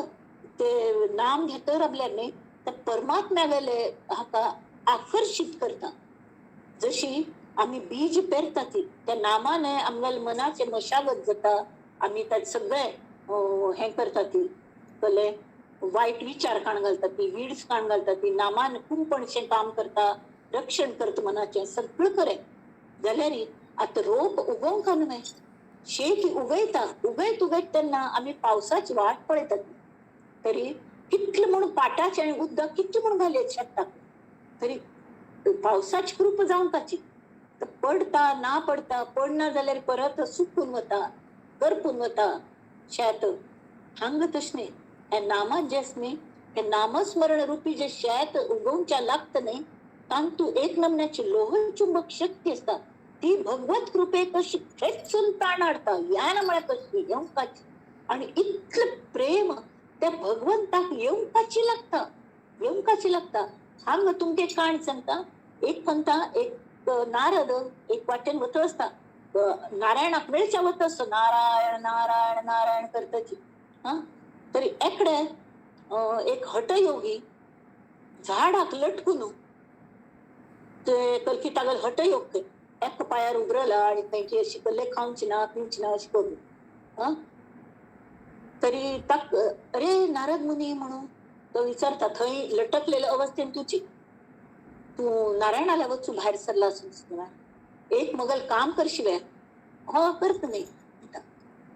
ते नाम घेत रावल्यार न्ही ते परमात्म्या वेले हाका आकर्शीत करता. जशी आमी बीज पेरता ती त्या नामाने आमगेले मनाचे मशागत जाता. आमी ताचे सगळे हें करता ती कले वायट विचार काण घालता ती, विड्स काण घालता ती, नामान कुंपणशें काम करता, रक्षण करता मनाचें सगळें खरें. जाल्यार आतां रोप उगोवंक न्हय, शेत उगयता उगयत उगयत तेन्ना आमी पावसाची वाट पळयतात तरी कितलें म्हूण पाटाचें आनी उदक कितलें म्हूण घालयत शेताक तरी पावसाची कृपा जावपाची. पडता ना पडता, पडना जाल्यार परत सुकून वता, करपून वता शेत. हांगा तशें न्ही, हें नामात जें आसा न्ही हें नामस्मरण रुपी जें शेत उगोवच्या लागता न्ही तातूंत एक नमन्याची लोहचुंबक शक्ती आसता ती भगवत कृपेक अशी खेचून ताण हाडटा. यान म्हळ्यार कशी येवपाची आनी इतलें प्रेम त्या भगवंताक येवपाची लागता, येवपाची लागता. हांगा तुमकां एक काणी सांगता. एक पंथा एक नारद एक वाटेन वत आसता, नारायणाक मेळच्या वत आसता, नारायण नारायण नारायण करताची. हां, तरी एकडे एक हटयोगी झाडाक लटकून ते कलकी तागेलो हटयोग एका पायार उबरला आनी तेंची अशी कल्ले खावची ना पिवची ना अशी करून. हां, तरी ताक अरे नारद मुनी म्हणून तो विचारता, थंय लटकलेले अवस्थेन तुची तूं नारायणाला वचू भायर सरला आसून एक मगल काम करशिवे हो करत न्ही.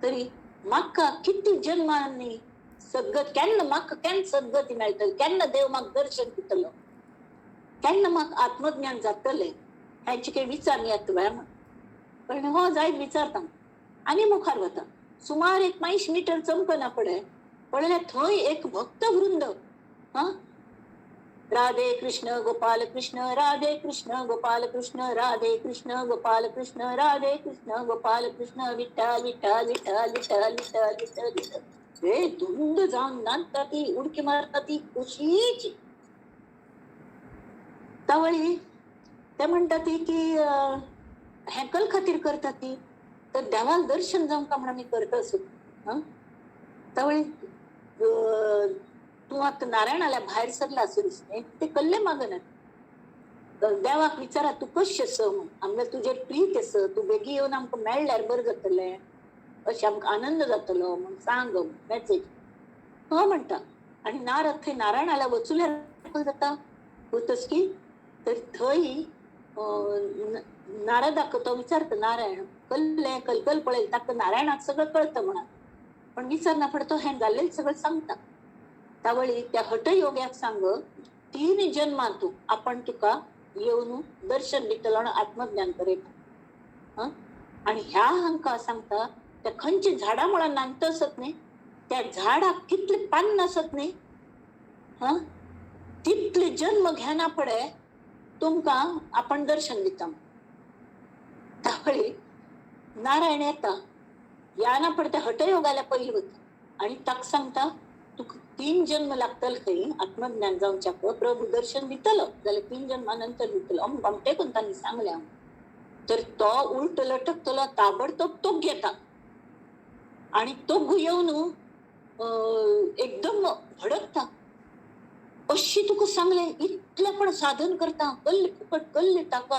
तरी म्हाका कितली जन्मांनी सद्गत केन्ना म्हाका केन्ना सद्गती मेळटली, केन्ना देव म्हाका दर्शन दितलो, केन्ना म्हाका आत्मज्ञान जातलें हेंचे काही विचार येता वेळ म्हण. पण हो जायत विचारता आनी मुखार वता. सुमार एक 5 मिटर चमकना पडे पळयल्यार थंय एक भक्त वृंद, हां, राधे कृष्ण गोपाल कृष्ण राधे कृष्ण गोपाल कृष्ण राधे कृष्ण गोपाल कृष्ण राधे कृष्ण गोपाल कृष्ण विठ्ठल विठ्ठल विठ्ठल विठ्ठल विठ्ठल विठ्ठल विठ्ठल. हे धुंद जावन नाचता ती, उडकी मारता ती खुशीची. तावळी ते म्हणटा ती की हें कल खातीर करता ती तर देवाक दर्शन जावंक म्हण आमी करता असो. त्यावेळी तूं आतां नारायणाल्या भायर सरला असो दिसता ते कल्ले मागनात. देवाक विचारा तूं कशें आसा म्हूण, आमगे तुजेर प्रीत आसा, तूं बेगी येवन आमकां मेळ्ळ्यार बरें जातलें, अशें आमकां आनंद जातलो म्हूण सांग मॅसेज. ह म्हणटा. आनी नारद थंय नारायणाल्या वचुल्यार जाता वतस की तर थंय नारदाक तो विचारता नारायण कल्ले कलकल पळयल ताका नारायणाक सगळं कळतं म्हणा, पण विचारना पडतो हें जाल्लें सगळं सांगता. त्यावेळी त्या हटयोग्याक सांग 3 जन्मांतू आपण तुका येवन दर्शन दितलो आनी आत्मज्ञान करयता. आणि ह्या हांकां सांगता त्या खंयच्या झाडा मुळां नांगत आसत न्ही, त्या झाडाक कितले पान आसत न्ही, तितले जन्म घेना पडे तुमकां आपण दर्शन दिता. त्यावेळी नारायण येता या ना पडते हटयोगाला पयलीं वता आनी ताका सांगता तुका 3 जन्म लागतले खंय आत्मज्ञान जावच्याक, प्रभू दर्शन दितलो जाल्यार 3 जन्मा नंतर दितलो अमक अमटे कोण तांणी सांगलें. तर तो उलट लटकतलो ताबडतोब तोग घेता आनी तोग येवन एकदम भडकता. अशी तुका सांगलें इतलें पण साधन करता कल्ले फुकट कल्ले ताका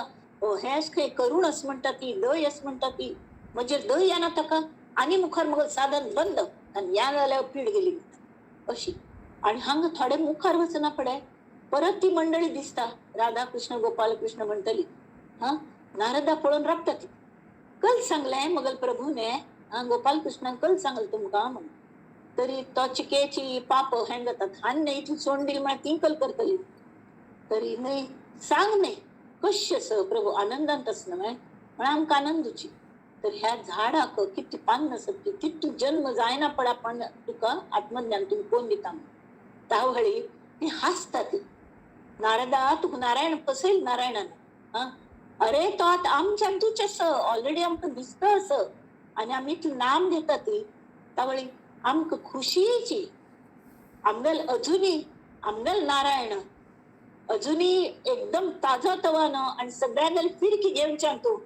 हें खंय करूण अस म्हणटा ती दय अस म्हणटा ती म्हजेर दय येना ताका आनी मुखार मगो साधन बंद आनी या जाल्यार पीड गेली अशी. आनी हांगा थोडे मुखार वचना फुडें परत ती मंडळी दिसता राधा कृष्ण गोपाल कृष्ण म्हणटली. हा नारदा पळोवन राबता ती कल सांगलें मगल प्रभूने हा गोपाल कृष्णान कल सांगलें तुमकां म्हणून तरी तो चिकेची पाप हें जातात हान न्ही इतली सोड दिली म्हळ्यार ती कल करतली तरी न्हय सांग न्हय कशें आसा प्रभू आनंदांत आसना म्हळ्यार आमकां आनंदूची. तर ह्या झाडाक कितली पान आसत ती तितू जन्म जायना पडा पण तुका आत्मज्ञान तुका कोण दिता. तावळी ती हांसता ती नारदा तुका नारायण फसयल नारायणान. हा अरे तो आतां आमच्यान तूच आसा ऑलरेडी आमकां दिसता आसा आनी आमी इतलें नाम घेता ती. तावळी आमकां खुशीची आमगेल अजुनी आमगेल नारायण अजुनी एकदम ताजो तवानो आनी सगळ्यांगेल फिरकी घेवच्यान तूं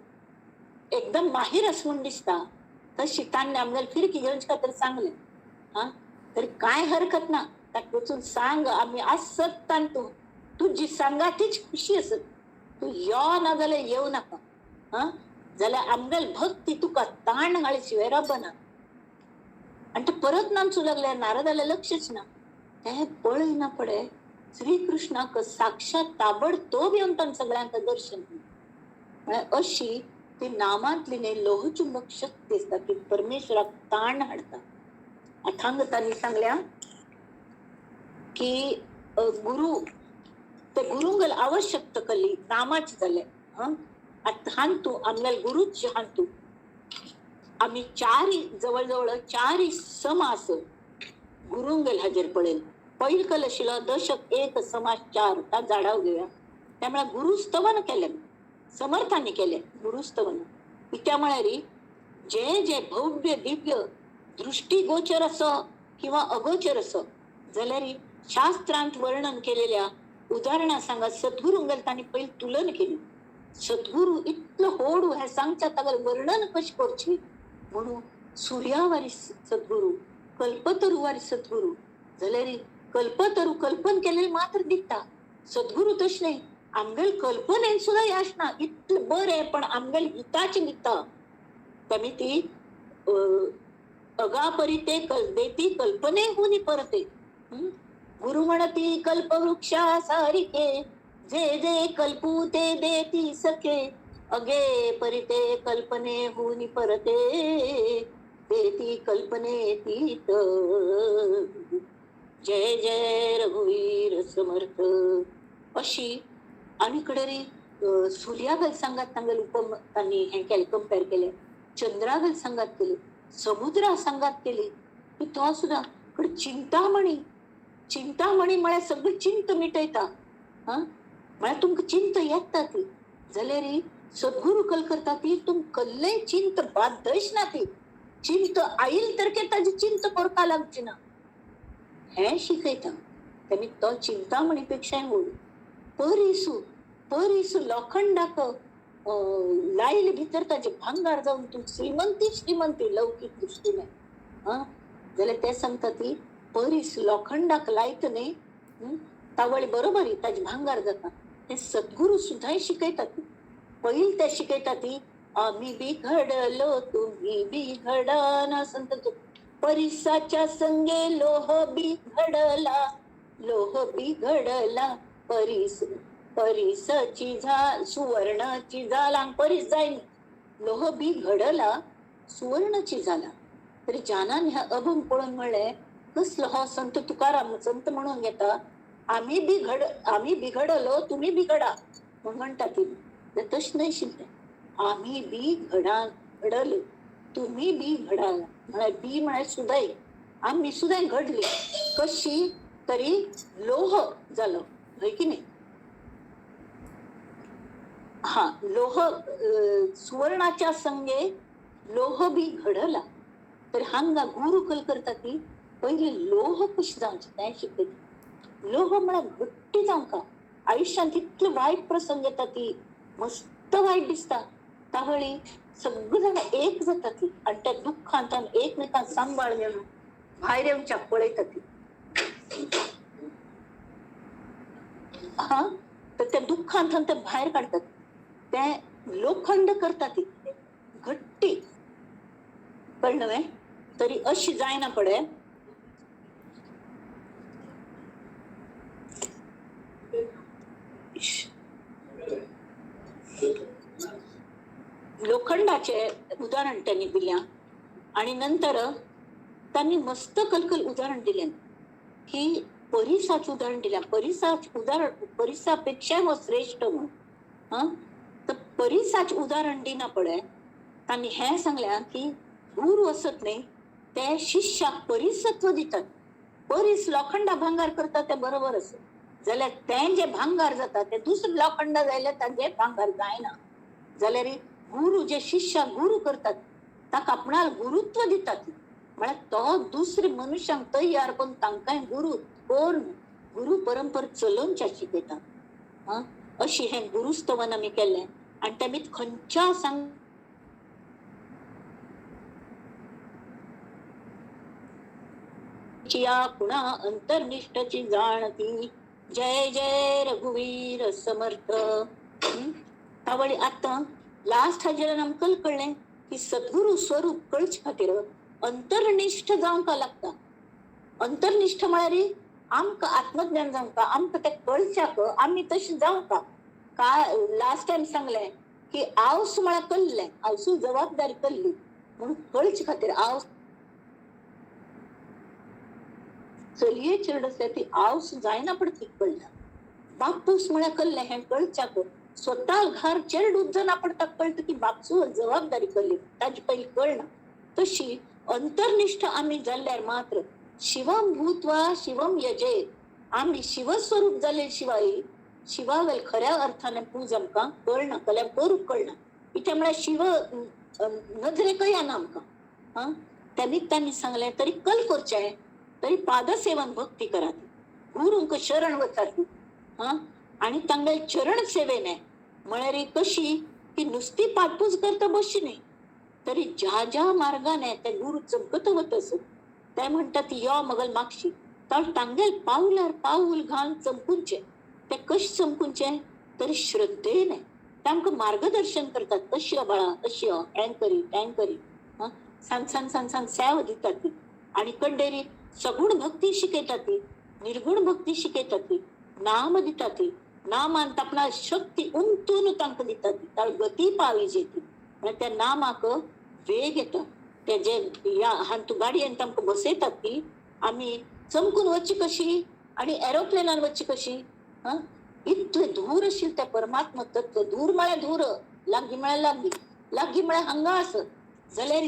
एकदम माहीर आस म्हूण दिसता. तशी तांणी आमगेल फिरकी घेवचे खातीर सांगलें. हा तरी कांय हरकत ना ताका वचून सांग आमी आसत तान तूं तुजी सांगा तीच खुशी आसत तूं यो ना जाल्यार येवं नाका. हा जाल्यार आमगेल भक्ती तुका ताण घाली शिवाय राबना. आनी ते परत नाचूं लागले नारदाले लक्षच ना ते पळयना पडे श्रीकृष्णाक साक्षात ताबडतोब येवन तांकां सगळ्यांक दर्शन. म्हळ्यार अशी ती नामांतली न्ही लोहचुंबक शक्ती आसता की परमेश्वराक ताण हाडटा. आतां तांणी सांगल्या की गुरु ते गुरुंगल आवश्यकता कल्ली नामाची जाले. आतां हांतू आमगेल गुरूच हांतू आमी चारी जवळ जवळ चारी समास गुरुंगेल हाजेर पळयल. पैल कल आशिल्लो दशक 1 समास 4 ता जाडाव घेवया. त्यामुळे गुरुस्तवन केलें समर्थांनी केलें गुरुस्तवन. कित्या म्हळ्यार जे जे भव्य दिव्य दृष्टीगोचर असो किंवा अगोचर असो जाल्यार शास्त्रांत वर्णन केलेल्या उदाहरणां सांगा सद्गुरुंगेल तांणी पयलीं तुलन केली. सद्गुरू इतलो होडू हें सांगच्या तागेलें वर्णन कशें करची म्हणून सुर्यावारी सद्गुरू कल्पतरुवारी सद्गुरू जाल्यार कल्पतरू कल्पन केलेलें मात्र दिता सद्गुरू तशें न्हय आमगेल कल्पनेन सुद्दां याश ना इतलें बरें पण आमगेल हिताचें दिता. तेमी ती अगापरिते देती कल्पने हुनी परते. गुरु म्हणती कल्पवृक्षा सारिके जे जे कल्पू ते देती सखे अगे परिते कल्पने हुनी परते देती कल्पने तीत. जय जय रघुवीर समर्थ. अशी आनी कडेन सुर्यागल सांगात तांगेल उपम तांणी हें केलें कंपेर केलें चंद्रागल सांगात केली समुद्रा सांगात केली की तो सुद्दां कडेन चिंतामणी चिंतामणी म्हळ्यार सगळी चिंत मिटयता. हा म्हळ्यार तुमकां चिंत येता ती जाल्यार सद्गुरू कल करता ती तुमकां कसलेय चिंत बादयच ना ती चिंत आयल तर के ताजी चिंत करपा लागची ना हें शिकयता. तेमी तो चिंतामणी पेक्षाय व्हड परिसू परिसू लोखंडाक लायले भितर ताजे भांगार जावन तूं श्रीमंती श्रीमंती लौकीक दृश्टीने. आं, जाल्यार ते सांगता ती परीस लोखंडाक लायत न्ही तावळी बरोबरी ताजे भांगार जाता. ते सद्गुरू सुद्दां शिकयतात. पहिले ते शिकयतात ती आम्ही बी घडलो तुम्ही बी घडा संत परिसाच्या संगे लोह बी घडला, लोह बी घडला परीस परिसची झा सुवर्णाची झाला परीस जायनी लोह बी घडला सुवर्णाची झाला. तरी जानान ह्या अभंग पळोवन म्हणलें कसलो हो संत तुकाराम संत म्हणून घेता, आम्ही बी घड आम्ही बिघडलो तुम्ही बिघडा म्हणून म्हणटा ती. तशें न्हय शिल्लें, आम्ही बी घडा घडलो तुम्ही बी घडा म्हळ्यार बी म्हळ्यार सुदाय, आम्ही सुदाय घडली कशी तरी लोह जालो हय की न्ही. हा लोह सुवर्णाच्या संगे लोह बी घडला. तर हांगा गुरु कल करता ती पयली लोह कशी जावचें तें शिकयता. लोह म्हळ्यार घट्टी जावंका. आयुश्यांत इतले वायट प्रसंग येता ती मस्त वायट दिसता तावळी सगळी जाणां एक जाता ती आनी त्या दुख्खांत एकमेकांक सांबाळ घेवन भायर येवच्याक पळयता ती. हा तर त्या दुख्खांत ते भायर काडटात, ते लोखंड करता ती घट्टी. कळ्ळें न्हय? तरी अशी जायना पडे लोखंडाचे उदाहरण त्यांनी दिल्या आणि नंतर त्यांनी मस्त कलकल उदाहरण दिलें की परिसाच उदाहरण दिल्या. परिसाच उदाहरण परिसापेक्षा हो श्रेष्ठ म्हणून. हा तर परिसाच उदाहरण दिना पडे तांणी हें सांगलें की गुरु असत न्ही ते शिष्याक परिसत्व दितात. परीस लोखंडा भांगार करता ते बरोबर आसा, जाल्यार तें जे भांगार जाता ते दुसरें लोखंडा जाल्यार तांचे भांगार जायना. जाल्यार गुरु जे शिष्याक गुरु करतात ताका आपणाक गुरुत्व दितात, म्हळ्यार तो दुसरे मनुष्यांक तयार करून तांकांय गुरु करून गुरु परंपर चलोवच्या शिकयता. हा अशी हें गुरुस्तवन आमी केल्लें आनी तेमी खंयच्या सांग कुणा अंतर्निष्ठची जाणती. जय जय रघुवीर समर्थ. तावळी आतां लास्ट हाजेर आमकां कळ्ळें की सद्गुरू स्वरूप कळचे खातीर अंतर्निष्ठ जावंक लागता. अंतर्निष्ठ म्हळ्यार आमकां आत्मज्ञान जावंका, आमकां तें कळच्याक आमी तशें जावंका. काय लास्ट टायम सांगलें की आवस म्हळ्यार कल्लें, आवसू जबाबदारी कल्ली म्हणून कळचे खातीर आवस चलये चेड आसल्यार ती आवस जायना पण ती कळटा. बापूस म्हळ्यार कल्लें हें कळच्याक स्वता घर चेडूच जना पडटा कळटा की बापसू जबाबदारी कल्ली ताजे पयलीं कळना. तशी अंतर्निष्ठ आमी जाल्यार मात्र शिवम भूत्वा शिवम यजेत, आमी शिवस्वरूप जाले शिवाय शिवावेल खऱ्या अर्थाने पूज आमकां कळना, कल्या करूंक कळना. इथे म्हळ्यार शिव नजरेकय येना आमकां. हा त्या निमित्तांनी सांगलें तरी कल करचें तरी पादसेवन भक्ती करात, गुरूंक शरण वचात. हा आनी तांगेले चरण सेवेने म्हळ्यार कशी की नुस्ती पादपूज करता बसची न्ही, तरी ज्या ज्या मार्गाने ते गुरु चमकत वत आसत ते म्हणटात यो मगल मागशी तर तांगेल पावलार पावल घालून चमकुनचें. ते कशें चमकुनचें तरी श्रद्धेने तांकां मार्गदर्शन करतात. अशी यो बाळा, अशी यो, हें करी तें करी, हा सांग सांग सांग सांग सेव दितात ती. आनी कड्डेरी सगुण भक्ती शिकयतात ती, निर्गुण भक्ती शिकयतात ती, नाम दितात ती, नामान आपणा शक्ती उमतून तांकां दितात ती, ताळ गती पावी जेती म्हळ्यार त्या नामाक वेग येता. ते जे ह्या हातूं गाडयेन तांकां बसयतात ती आमी चमकून वचची कशी आनी एरोप्लेनान वचची कशी. हा इतलें धूर आशिल्लें तें परमात्मा तत्व, धूर म्हळ्यार धूर, लागीं म्हळ्यार लागीं, लागीं म्हळ्यार हांगा आसत जाल्यार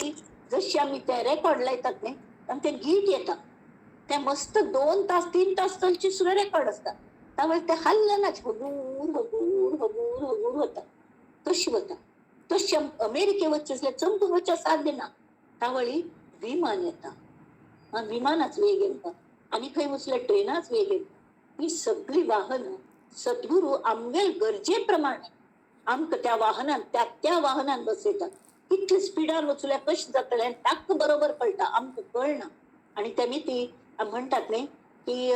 जशी आमी ते रेकॉर्ड लायतात न्ही आनी तें गीत येता तें मस्त 2 तास 3 तास चलची सुद्दां रेकॉर्ड आसता. त्यामुळे ते हल्लनाच हगूर हगूर हगूर हगूर वता तशी वता. तशी अमेरिके वचचें आसल्यार चमकून वचचें साध्य ना. तावळी विमान येता, विमानाच वेग येता आनी खंय वचल्यार ट्रेनाच वेग येता. ही सगळी वाहनां सद्गुरू आमगेल गरजे प्रमाणे आमकां त्या वाहनान त्या त्या वाहनान बसयतात. कितले स्पिडान वचल्यार कशें जातलें ताका बरोबर कळटा, आमकां कळना. आनी तेमी ती म्हणटात न्ही की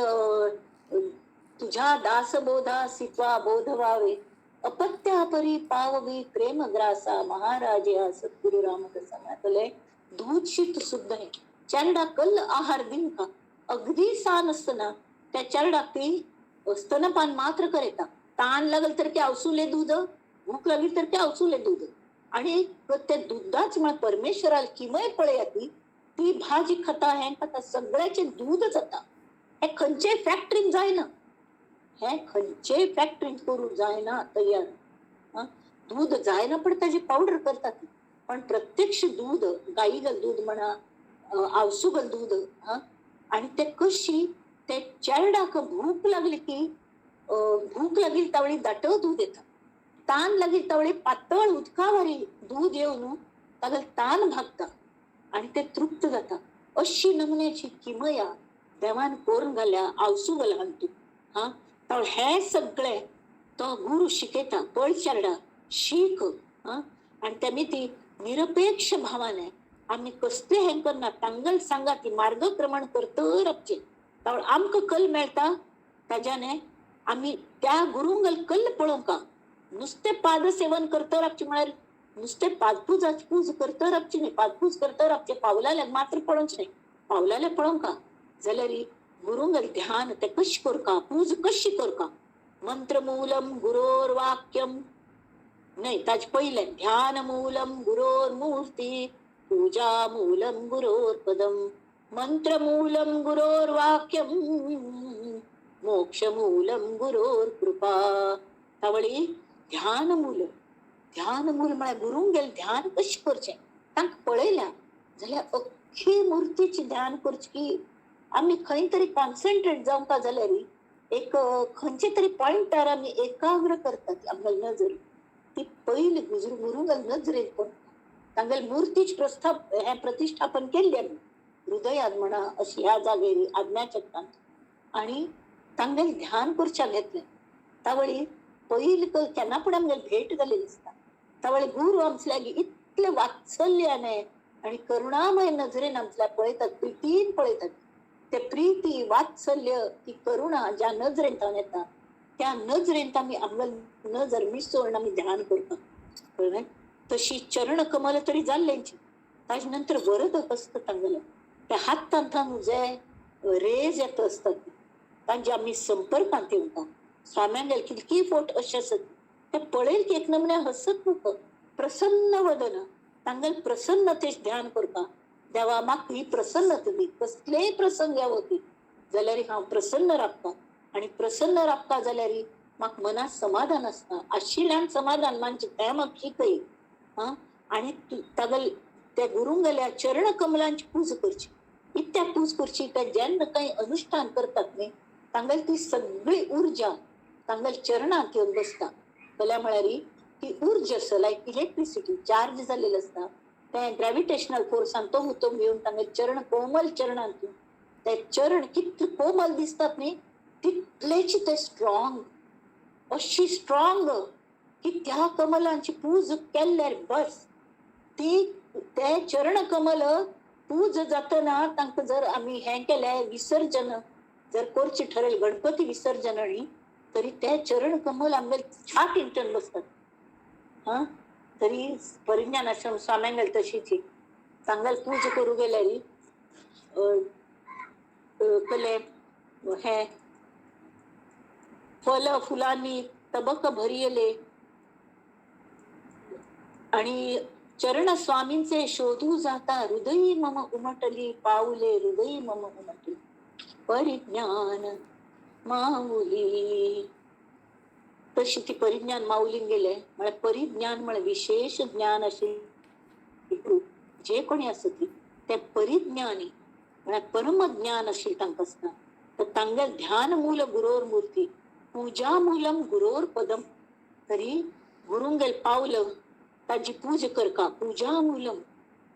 तुझ्या दासबोधा सित्वा बोध व्हावे अपत्या परी पाववी प्रेम ग्रासा महाराजे सद्गुरु रामदासा. म्हळ्यार दूध शीत सुद्धा हे चेरडा कल आहार दिवका अगदी सान आसतना त्या चेरडाक ती स्तनपान मात्र करता. तान लागल तर की आवसुले दूध, भूक लागली तर की आवसुले दूध. आणि ते दुधाच म्हळ्यार परमेश्वराल किमय पळया ती ती भाजी खाता हें खाता सगळ्याचे दूध जाता. हे खंयचेय फॅक्टरीन जायना, हे खंयचेय फॅक्टरीन करूंक जायना तयार. दूध जायना पण ताजी पावडर करतात. पण प्रत्यक्ष दूध गाई गल दूध म्हणा आवसुगल दूध. आणि ते कशी ते चेरडाक भूक लागली की भूक लागली तावळी दाटो दूध येता, तान लागली तावळी पातळ उदका वरी दूध येवन तागेल तान भागता आणि ते तृप्त जाता. अशी नमुन्याची किमया देवान करून घाल्या आवसू घाला तूं. हा तर हे सगळे तो गुरु शिकयता, पळ चेरडा शीक. आणि तेमी ती निरपेक्ष भावाने आमी कसले हें करना तांगल सांगा ती मार्गक्रमण करतर आमचें तावळ आमकां कल मेळटा. ताज्याने आमी त्या गुरुंगल कल पळोवंका नुस्तें पादसेवन करतर आमचें म्हळ्यार नुस्तें पादपूज पूज करतर आमची न्ही, पादपूज करतर आमचे पावलाले मात्र पळोवचें न्ही, पावलाले पळोवंका जाल्यार गुरुंगल ध्यान ते कशी करका, पूज कशी करका. मंत्रमूलम गुरोर वाक्यम न्हय, ताजे पयलें ध्यानमूलम गुरोर मूर्ती पूजा मूलम गुरोर पदम मंत्रमूलम गुरोर वाक्यम मोक्षमूलम गुरोर कृपा. तावळी ध्यानमूल, ध्यानमूल म्हळ्यार गुरूंगेल ध्यान कशें करचें तांकां पळयल्या जाल्यार अख्खी मुर्तीची ध्यान करची की आमी खंय तरी कॉन्सन्ट्रेट जावंका जाल्यार एक खंयचे तरी पॉयंटार आमी एकाग्र करतात आमगेली नजर. ती पयली गुरुंगेल नजरेन पळोवंक तांगेले मुर्तीच प्रस्थाप हें प्रतिश्ठापन केल्लें आमी हृदयान म्हणा अशी ह्या जागेर आज्ञाचक्रांत. आनी तांगेलें ध्यान करच्याक घेतलें तावळी पयली केन्ना पूण आमगेली भेट जालेली आसता. तावळी गुरू आमचे लागीं इतले वात्सल्याने आनी करुणामय नजरेन आमच्या पळयतात, प्रितीन पळयतात. ते प्रिती वात्सल्य ती करुणा ज्या नजरेन तावन येता त्या नजरेन आमी आमगेली नजर मिसळून आमी ध्यान करता. कळ्ळें? तशी चरण कमल तरी जाल्लेंची. ताजे नंतर वरद आसता तांगेलो त्या हातांत जे रेज येता आसतात तांचे आमी संपर्कांत येवता. स्वाम्यांगेल कितकी फोट अशें आसत ते पळयल की एक नमुन्या हसत मुख प्रसन्न वदन तांगेल प्रसन्नतेच ध्यान करता. देवा म्हाका ही प्रसन्नता दी, कसलेय प्रसंग येवं जाल्यार हांव प्रसन्न रावता. आनी प्रसन्न रावता जाल्यार म्हाका मनांत समाधान आसता. आशिल्ल्यान समाधान मानचें तें म्हाका शिकय. आं आनी तागेल त्या गुरुंगेल्या चरण कमलांची पूज करची. इतक्या पूज करची काय जेन्ना कांय अनुष्ठान करतात न्ही तांगेली ती सगळी उर्जा तांगेल्या चरणांत येवन बसता. कल्या म्हळ्यार ती उर्जा आसा लायक इलेक्ट्रिसिटी चार्ज जाल्लेली आसता. ते ग्रॅविटेशनल फोर्सान तो हुतूम येवन तांगेले चरण कोमल चरणांत ते चरण कितले कोमल दिसतात न्ही तितलेच ते स्ट्रॉंग, अशी स्ट्रॉंग की त्या कमलांची पूज केल्यार बस ती ते चरण कमल पूज जातना तांकां जर आमी हें केलें विसर्जन जर करचें ठरयलें गणपती विसर्जन न्ही तरी ते चरण कमल आमगेले छातींत बसतात. हां तरी परिज्ञान आश्रम स्वाम्यांगेल तशीच तांगेल पूज करूं गेल्यार कले हे फल फुलांनी तबक भरियले आणि चरण स्वामींचे शोधू जाता हृदयी मम उमटली पाऊले हृदयी मम उमटली परिज्ञान माऊली. तशी ती परिज्ञान माऊलीन गेले म्हळ्यार परिज्ञान म्हळ्यार विशेष ज्ञान आशिल्ले जे कोणी आसत ते परिज्ञानी म्हळ्यार परमज्ञान आशिल्लें तांकां आसता. तर तांगेल ध्यान मूल गुरोर मूर्ती पूजा मूलम गुरोर पदम. तरी गुरुंगेल पावल ताजी पूज करका पूजा मूलम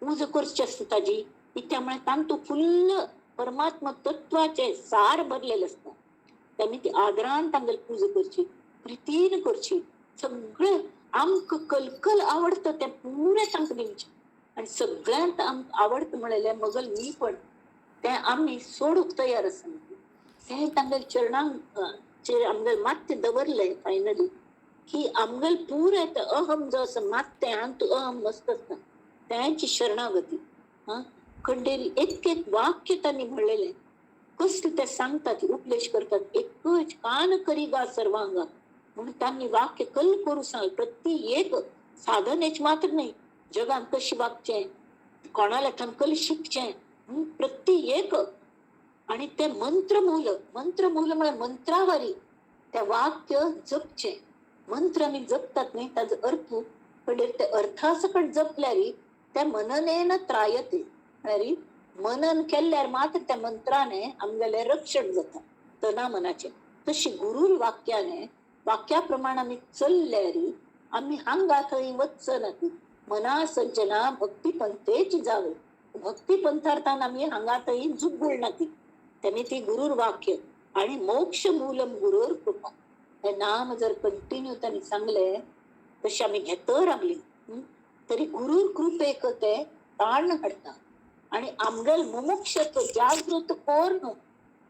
पूज करची आसता ताजी इत्या म्हळ्यार तांतू फुल्ल परमात्मा तत्वाचे सार भरलेले आसता. तेन्ना ती आदरान तांगेली पूजा करची, प्रितीन करची. सगळे आमकां कलकल आवडटा तें पुरें तांकां दिवचें. आनी सगळ्यांत आमकां आवडटा म्हणलें मगल मी पण तें आमी सोडूंक तयार आसा. तें तांगेल्या चरणांक आमगेले मात्य दवरलें फायनली की आमगेले पुरें तें अहम जो आसा मात्तें हांतू अहम मस्त आसता तेंची शरणागती. हां, खंडेरी एक एक वाक्य तांणी म्हणलेलें कसलें तें सांगतात, उपदेश करतात, एकच कान करी गा सर्वांगा म्हणून तांणी वाक्य कल करू सांग. प्रति एक साधनेच मात्र न्हय, जगान कशें वागचें, कोणाल्या थंय कल शिकचें, प्रति एक. आणि ते मंत्रमूल, मंत्रमूल म्हळ्यार मंत्रावारी ते वाक्य जपचें. मंत्र आमी जपतात न्हय ताजो अर्थ कडेर ते अर्था सकट जपल्यार ते मननेन त्रायते, म्हळ्यार मनन केल्यार मात्र त्या मंत्राने आमगेलें रक्षण जाता तना मनाचें. तशी गुरूर वाक्याने वाक्या प्रमाण आमी चल्ल्यार आमी हांगा थंय वचनात. मना सज्जना भक्ती पंथेच जावे, भक्ती पंथार्थान आमी हांगा थंय जुगुळनात. तेमी ती गुरूर वाक्य आणि मोक्ष मूलम गुरूर कृपा हे नाम जर कंटिन्यू त्यांनी सांगले तशें आमी घेत रावली तरी गुरूर कृपेक ते ताण हाडटा आणि आमगेल मुमुक्षत्व जागृत कोरून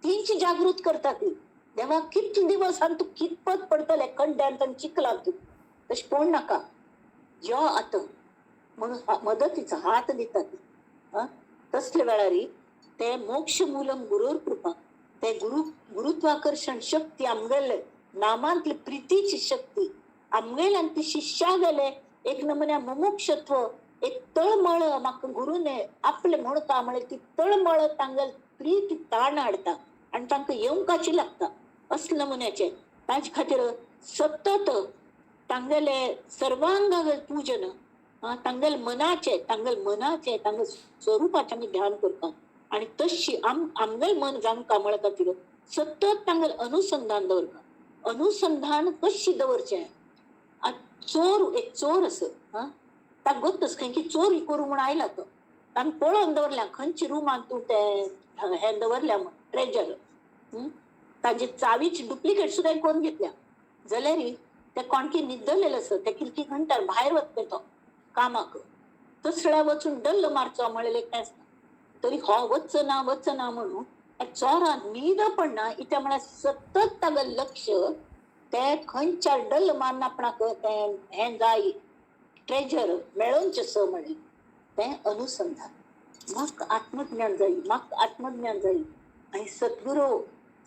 तींच जागृत करता ती. देवा कितले दिवस आनी तूं कितपत पडटले खड्ड्यान तांणी चिकला तूं, तशें पळोवं नाका, यो आतां म्हणून मदतीचो हात दिता ती. तसले वेळार ते मोक्ष मूलम गुरूर कृपा, ते गुरुत्वाकर्षण शक्ती आमगेले नामांतली प्रितीची शक्ती आमगेले आनी ती शिष्या गेले एक नमुन्या मुमुक्षत्व एक तळमळ म्हाका गुरूने आपले म्हूण का म्हळे ती तळमळ तांगेल प्रीती ताण हाडटा आनी तांकां येवंकाची लागता असले नमुन्याचे. ताचे खातीर सतत तांगेले सर्वांग पूजन, तांगेले मनाचे, तांगेले मनाचे तांगेले स्वरुपाचें आमी ध्यान करता आनी तशी आमगेले मन जावंका म्हळ्या खातीर सतत तांगेले अनुसंधान दवरता. अनुसंधान कशें दवरचें? चोर एक चोर आसा, हां, ताका गोत्तच खंय की चोरी करूं म्हूण आयला तो, ताणें पळोवन दवरल्या खंयच्या रुमान तूं तें हें दवरल्या म्हूण ट्रेजर, ताजी चावीची डुप्लिकेट सुद्दां करून घेतल्या. जाल्यार ते कोणकी न्हिदलेले आसा ते किरकी घंटार भायर वतले तो कामाक, तसळ्या वचून डल्ल मारचो म्हणलें तें आसता. तरी हो वचना वचना म्हणून त्या चोरान न्हीद पडना, इत्या म्हळ्यार सतत तागेलें लक्ष ते खंयच्या डल्ल मारून आपणाक तें हें जाय ट्रेजर मेळोवचें स म्हणलें तें अनुसंधान. म्हाका आत्मज्ञान जाय, म्हाका आत्मज्ञान जाय. आनी सद्गुरू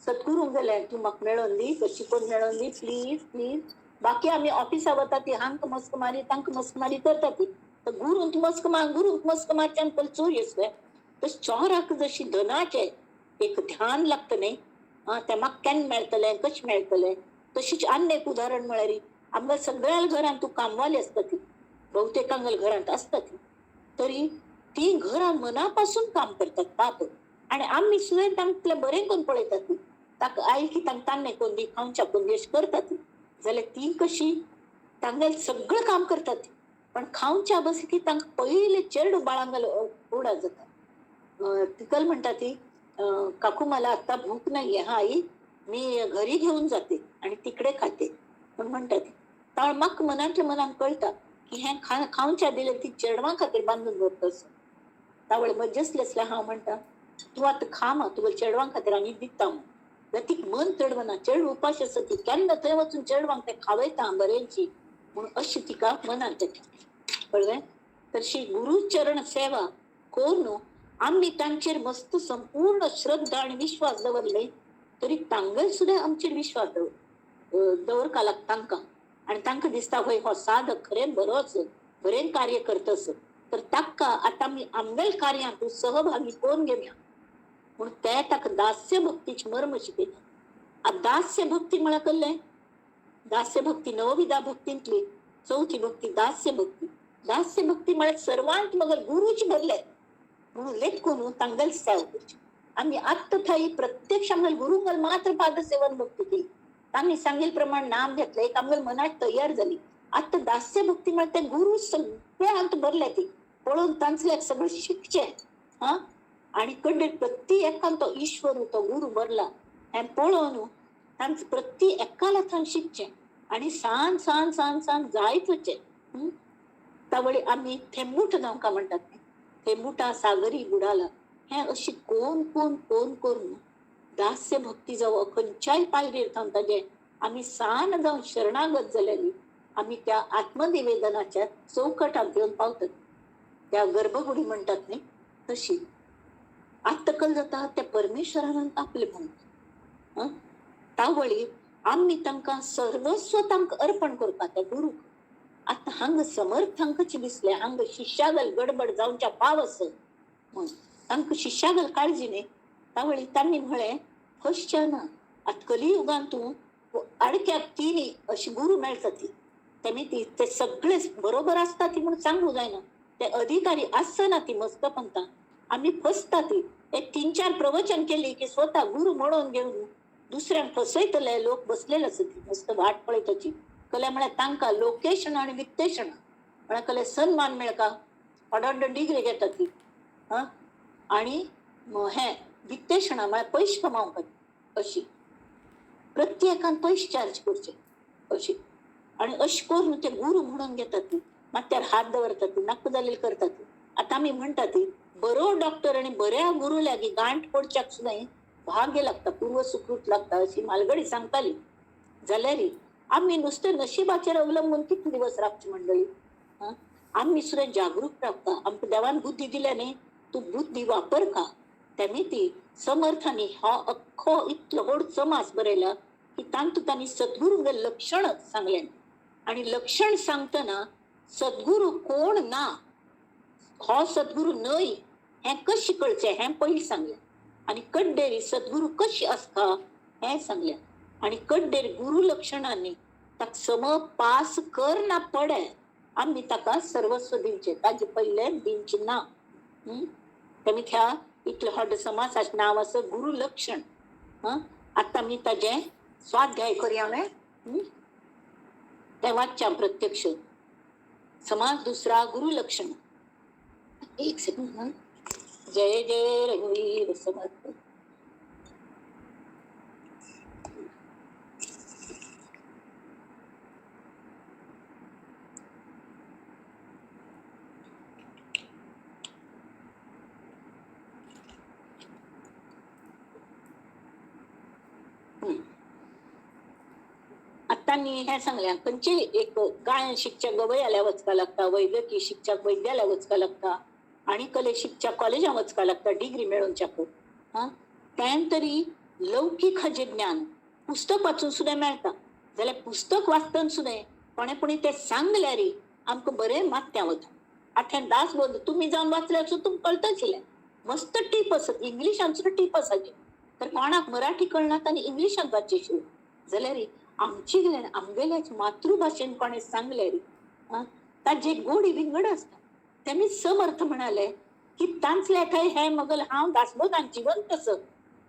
सद्गुरूंक गेलें तूं म्हाका मेळोवन दी, कशी करून मेळोवन दी, प्लीज प्लीज. बाकी आमी ऑफिसा वता ती हांकां मस्क मारी तांकां मस्क मारी करता ती, तर गुरूंक मस्क मार, गुरूंक मस्क मारच्यान पयलीं चोरी आसलें. तशें चोराक जशी धनाचें एक ध्यान लागता न्ही, आं, तें म्हाका केन्ना मेळटलें कशें मेळटलें. तशीच आनी एक उदाहरण म्हळ्यार आमकां सगळ्या घरांत तूं कामवाली आसता ती, बहुतेकांगेल्या घरांत आसता ती, तरी ती घरां मना पासून काम करतात पाप. आनी आमी सुद्दां तांकां बरें करून पळयतात ती, ताका आयल की तांकां तान्ने करून दी, खावच्या करून दी अशें करतात. जाल्यार ती कशी तांगेलें सगळें काम करतात, पण खावच्या बस की तांकां पयले चेडू बाळांगेलो उडा जाता. तिकल म्हणटा ती, काकू मला आता भूक नाहीये, हा आई मी घरी घेऊन जाते आणि तिकडे खाते म्हण म्हणटा ती. ताळ म्हाका मनांतल्या मनान कळटा की हें खावच्या दिलें ती चेडवां खातीर बांदून दवरता असो. तावळ मज्जसले आसल्या हांव म्हणटा तूं आतां खा मा, तुका चेडवां खातीर आमी दिता म्हूण. जाल्यार तिका मन चडवना, चेडूं उपाशी आसा ती केन्ना थंय वचून चेडवांक तें खावयता बरेंची म्हूण अशी तिका मनांत येता. कळ्ळें? तशी गुरुचरण सेवा करून आमी तांचेर मस्त संपूर्ण श्रद्धा आनी विश्वास दवरले तरी तांगेर सुद्दां आमचेर विश्वास दवरपा लागता तांकां. आनी तांकां दिसता हय हो साधक खरें बरोच बरें कार्य करतस, तर ताका आतां आमी आमगेल कार्यांत सहभागी करून घेवया म्हूण ते ताका दास्य भक्तीचे मर्म शिकयता. आतां दास्य भक्ती म्हळ्यार कसलें? दास्य भक्ती नवविधा भक्तींतली चवथी भक्ती दास्य भक्ती. दास्य भक्ती म्हळ्यार सर्वांत मगर गुरूच भरले म्हणून लेखून तांगेल सेवा करची. आमी आत्तां थंय प्रत्यक्ष आमगेल गुरुंगल मात्र पादसेवन भक्ती केली, तांणी सांगिल प्रमाण नाम घेतलें, एक आमगेल मनाक तयार जाली. आतां दास्य भक्ती म्हळ्यार ते गुरू सगळे हात भरले ती पळोवन तांचल्याक सगळें शिकचें, हां, आनी कडे प्रति एकान तो ईश्वर तो गुरू भरला हें पळोवन तांचे प्रति एकाला थंय शिकचें. आनी सान सान सान सान जायत वचचें. तावळी आमी थेंबूट जावंका म्हणटात न्ही, थेंबुटा सागरी बुडाला, हें अशी कोण कोण कोण करून दास्य भक्ती जावं खंयच्याय पायरेर जावन ताजें आमी सान जावन शरणागत जाल्यार आमी त्या आत्मनिवेदनाच्या चौकटाक घेवन पावतात. त्या गर्भगुडी म्हणटात न्ही तशी आत्तकल जाता त्या परमेश्वरान आपले म्हणून. तावळी आमी तांकां सर्वस्व तांकां अर्पण करता त्या गुरूक. आतां हांगा समर्थांकच दिसलें हांगा शिष्यागल गडबड जावच्या पावस म्हूण तांकां शिष्यागल काळजी न्ही. तावळी तांणी म्हळें फसच्या ना, आतां कलियुगान तूं आडक्याक तिनी अशी गुरू मेळटा ती तेमी ती ते सगळे बरोबर आसता ती म्हणून सांगू जायना, ते अधिकारी आसना ती मस्त पंता आमी फसता ती. एक 3-4 प्रवचन केली की स्वतः गुरू म्हणून घेवन दुसऱ्यांक फसयतले लोक बसलेले आसा ती मस्त वाट पळयताची. कले म्हळ्यार तांकां लोकेशन आनी वित्तेशन म्हळ्यार कले सन्मान मेळका, अडड डिग्री घेता ती आनी हें वित्तेशणां म्हळ्यार पयशे कमावंक अशी प्रत्येकान पयशे चार्ज करचे अशी. आनी अशें करून ते गुरू म्हणून घेतात ती, माथ्यार हात दवरतात ती, नाका जालें करतात ती. आतां आमी म्हणटा ती बरो डॉक्टर आनी बऱ्या गुरू लागीं गांठ पडच्याक सुद्दां भाग्य लागता, पूर्व सुकृत लागता अशी मालगडी सांगताली. जाल्यार आमी नुस्तें नशिबाचेर अवलंबून कितले दिवस रावची मंडळी? आमी सुद्दां जागरूक रावता. आमकां देवान बुद्धी दिल्या न्ही, तूं बुद्धी वापर का. तेमी ती समर्थांनी हो अख्खो इतलो व्हड समास बरयला की तांतूत तांणी सद्गुरूंगे लक्षण सांगलें. आनी लक्षण सांगतना सद्गुरू कोण ना, हो सद्गुरू न्हय हें कशें कळचें हें पयलीं सांगलें. आनी कड्डेरी सद्गुरू कशी आसता हें सांगलें. आनी कड्डेर गुरू लक्षणांनी ताका सम पास कर ना पडे आमी ताका सर्वस्व दिवचें, ताजे पयलें दिवचें ना. तेमी त्या इतलो व्हड समासाचें नांव आसा गुरू लक्षण. आतां आमी ताजें स्वाध्याय करया न्हय, तें वाचच्या प्रत्यक्ष. समास दुसरा गुरू लक्षण. एक सेकंड. जय जय रघुवीर समर्थ. आतां हें सांगलें खंयचे एक गायन शिकच्या गवयाल्या वचपाक लागता, वैद्यकीय शिकच्याक वैद्याल्या वचपाक लागता, आनी कले शिकच्या कॉलेजां वचपाक लागता डिग्री मेळोवच्याक. तें तरी लौकीक हाजें ज्ञान पुस्तक वाचून सुद्दां मेळटा, जाल्यार पुस्तक वाचतना सुद्दां कोणें कोणी तें सांगल्यार आमकां बरें मात्या वता. आतां हें दासबोध तुमी जावन वाचल्यार सुद्दां तुमकां कळटलें, मस्त टीप आसत, इंग्लिशान सुद्दां टीप आसात. तर कोणाक मराठी कळना तांणी इंग्लिशान वाचचें जाल्यार आमची आमगेल्याच मातृभाशेन कोणें सांगल्यार ताजे गोडी विंगड आसता. तेमी समर्थ म्हणाले की तांचल्या थंय हें मगल हांव दासबोधान जिवंत आसत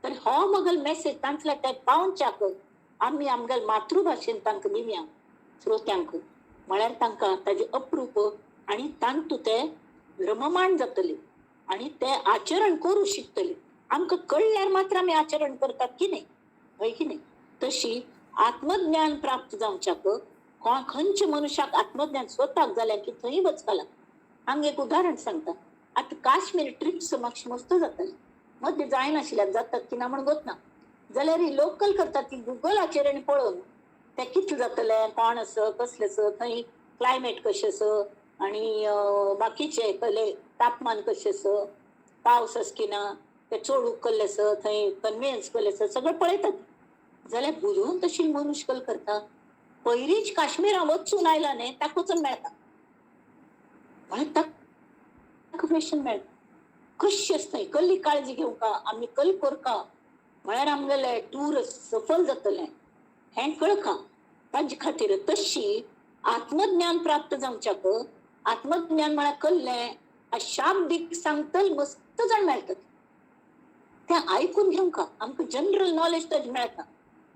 तर हो मगल मेसेज तांचल्या थंय पावच्याक आमी आमगेल मातृभाशेन तांकां दिवया श्रोत्यांक, म्हळ्यार तांकां ताजें अप्रूप आनी तांतू ते रममाण जातले आनी ते आचरण करूं शिकतले. आमकां कळ्ळ्यार मात्र आमी आचरण करतात की न्ही, हय की न्ही? तशी आत्मज्ञान प्राप्त जावच्याक खंयच्या मनुष्याक आत्मज्ञान स्वताक जाल्यार की थंय वचपाक लागता. हांगा एक उदाहरण सांगता. आतां काश्मीर ट्रिप्स मातशें मस्त जाताले, मदीं जायनाशिल्ल्यान जातात की ना म्हण गोत ना, जाल्यार लोकल करतात ती गुगलाचेर आनी पळोवन तें कितलें जातलें, कोण आसा, कसलें आसा, थंय क्लायमेट कशें आसा आनी बाकीचे कले तापमान कशें आसा, पावस आसा की ना, ते चोडूक कसलें आसा, थंय कन्वेयन्स कसलें आसा, सगळें पळयतात. जाल्यार बुजोवन तशी मनुष्य कल करता. पयलींच काश्मीरा वचून आयला न्ही ताका वचून मेळटा, म्हळ्यार ताका क्वेश्चन मेळटा कशी आसता कसली काळजी घेवका आमी, कल करका म्हळ्यार आमगेलें टूर सफल जातलें हें कळका. ताजे खातीर तशी आत्मज्ञान प्राप्त जावच्याक आत्मज्ञान म्हळ्यार कल्लें शाब्दीक सांगतल मस्त जाण मेळटा तें आयकून घेवका, आमकां जनरल नॉलेज ताजें मेळटा.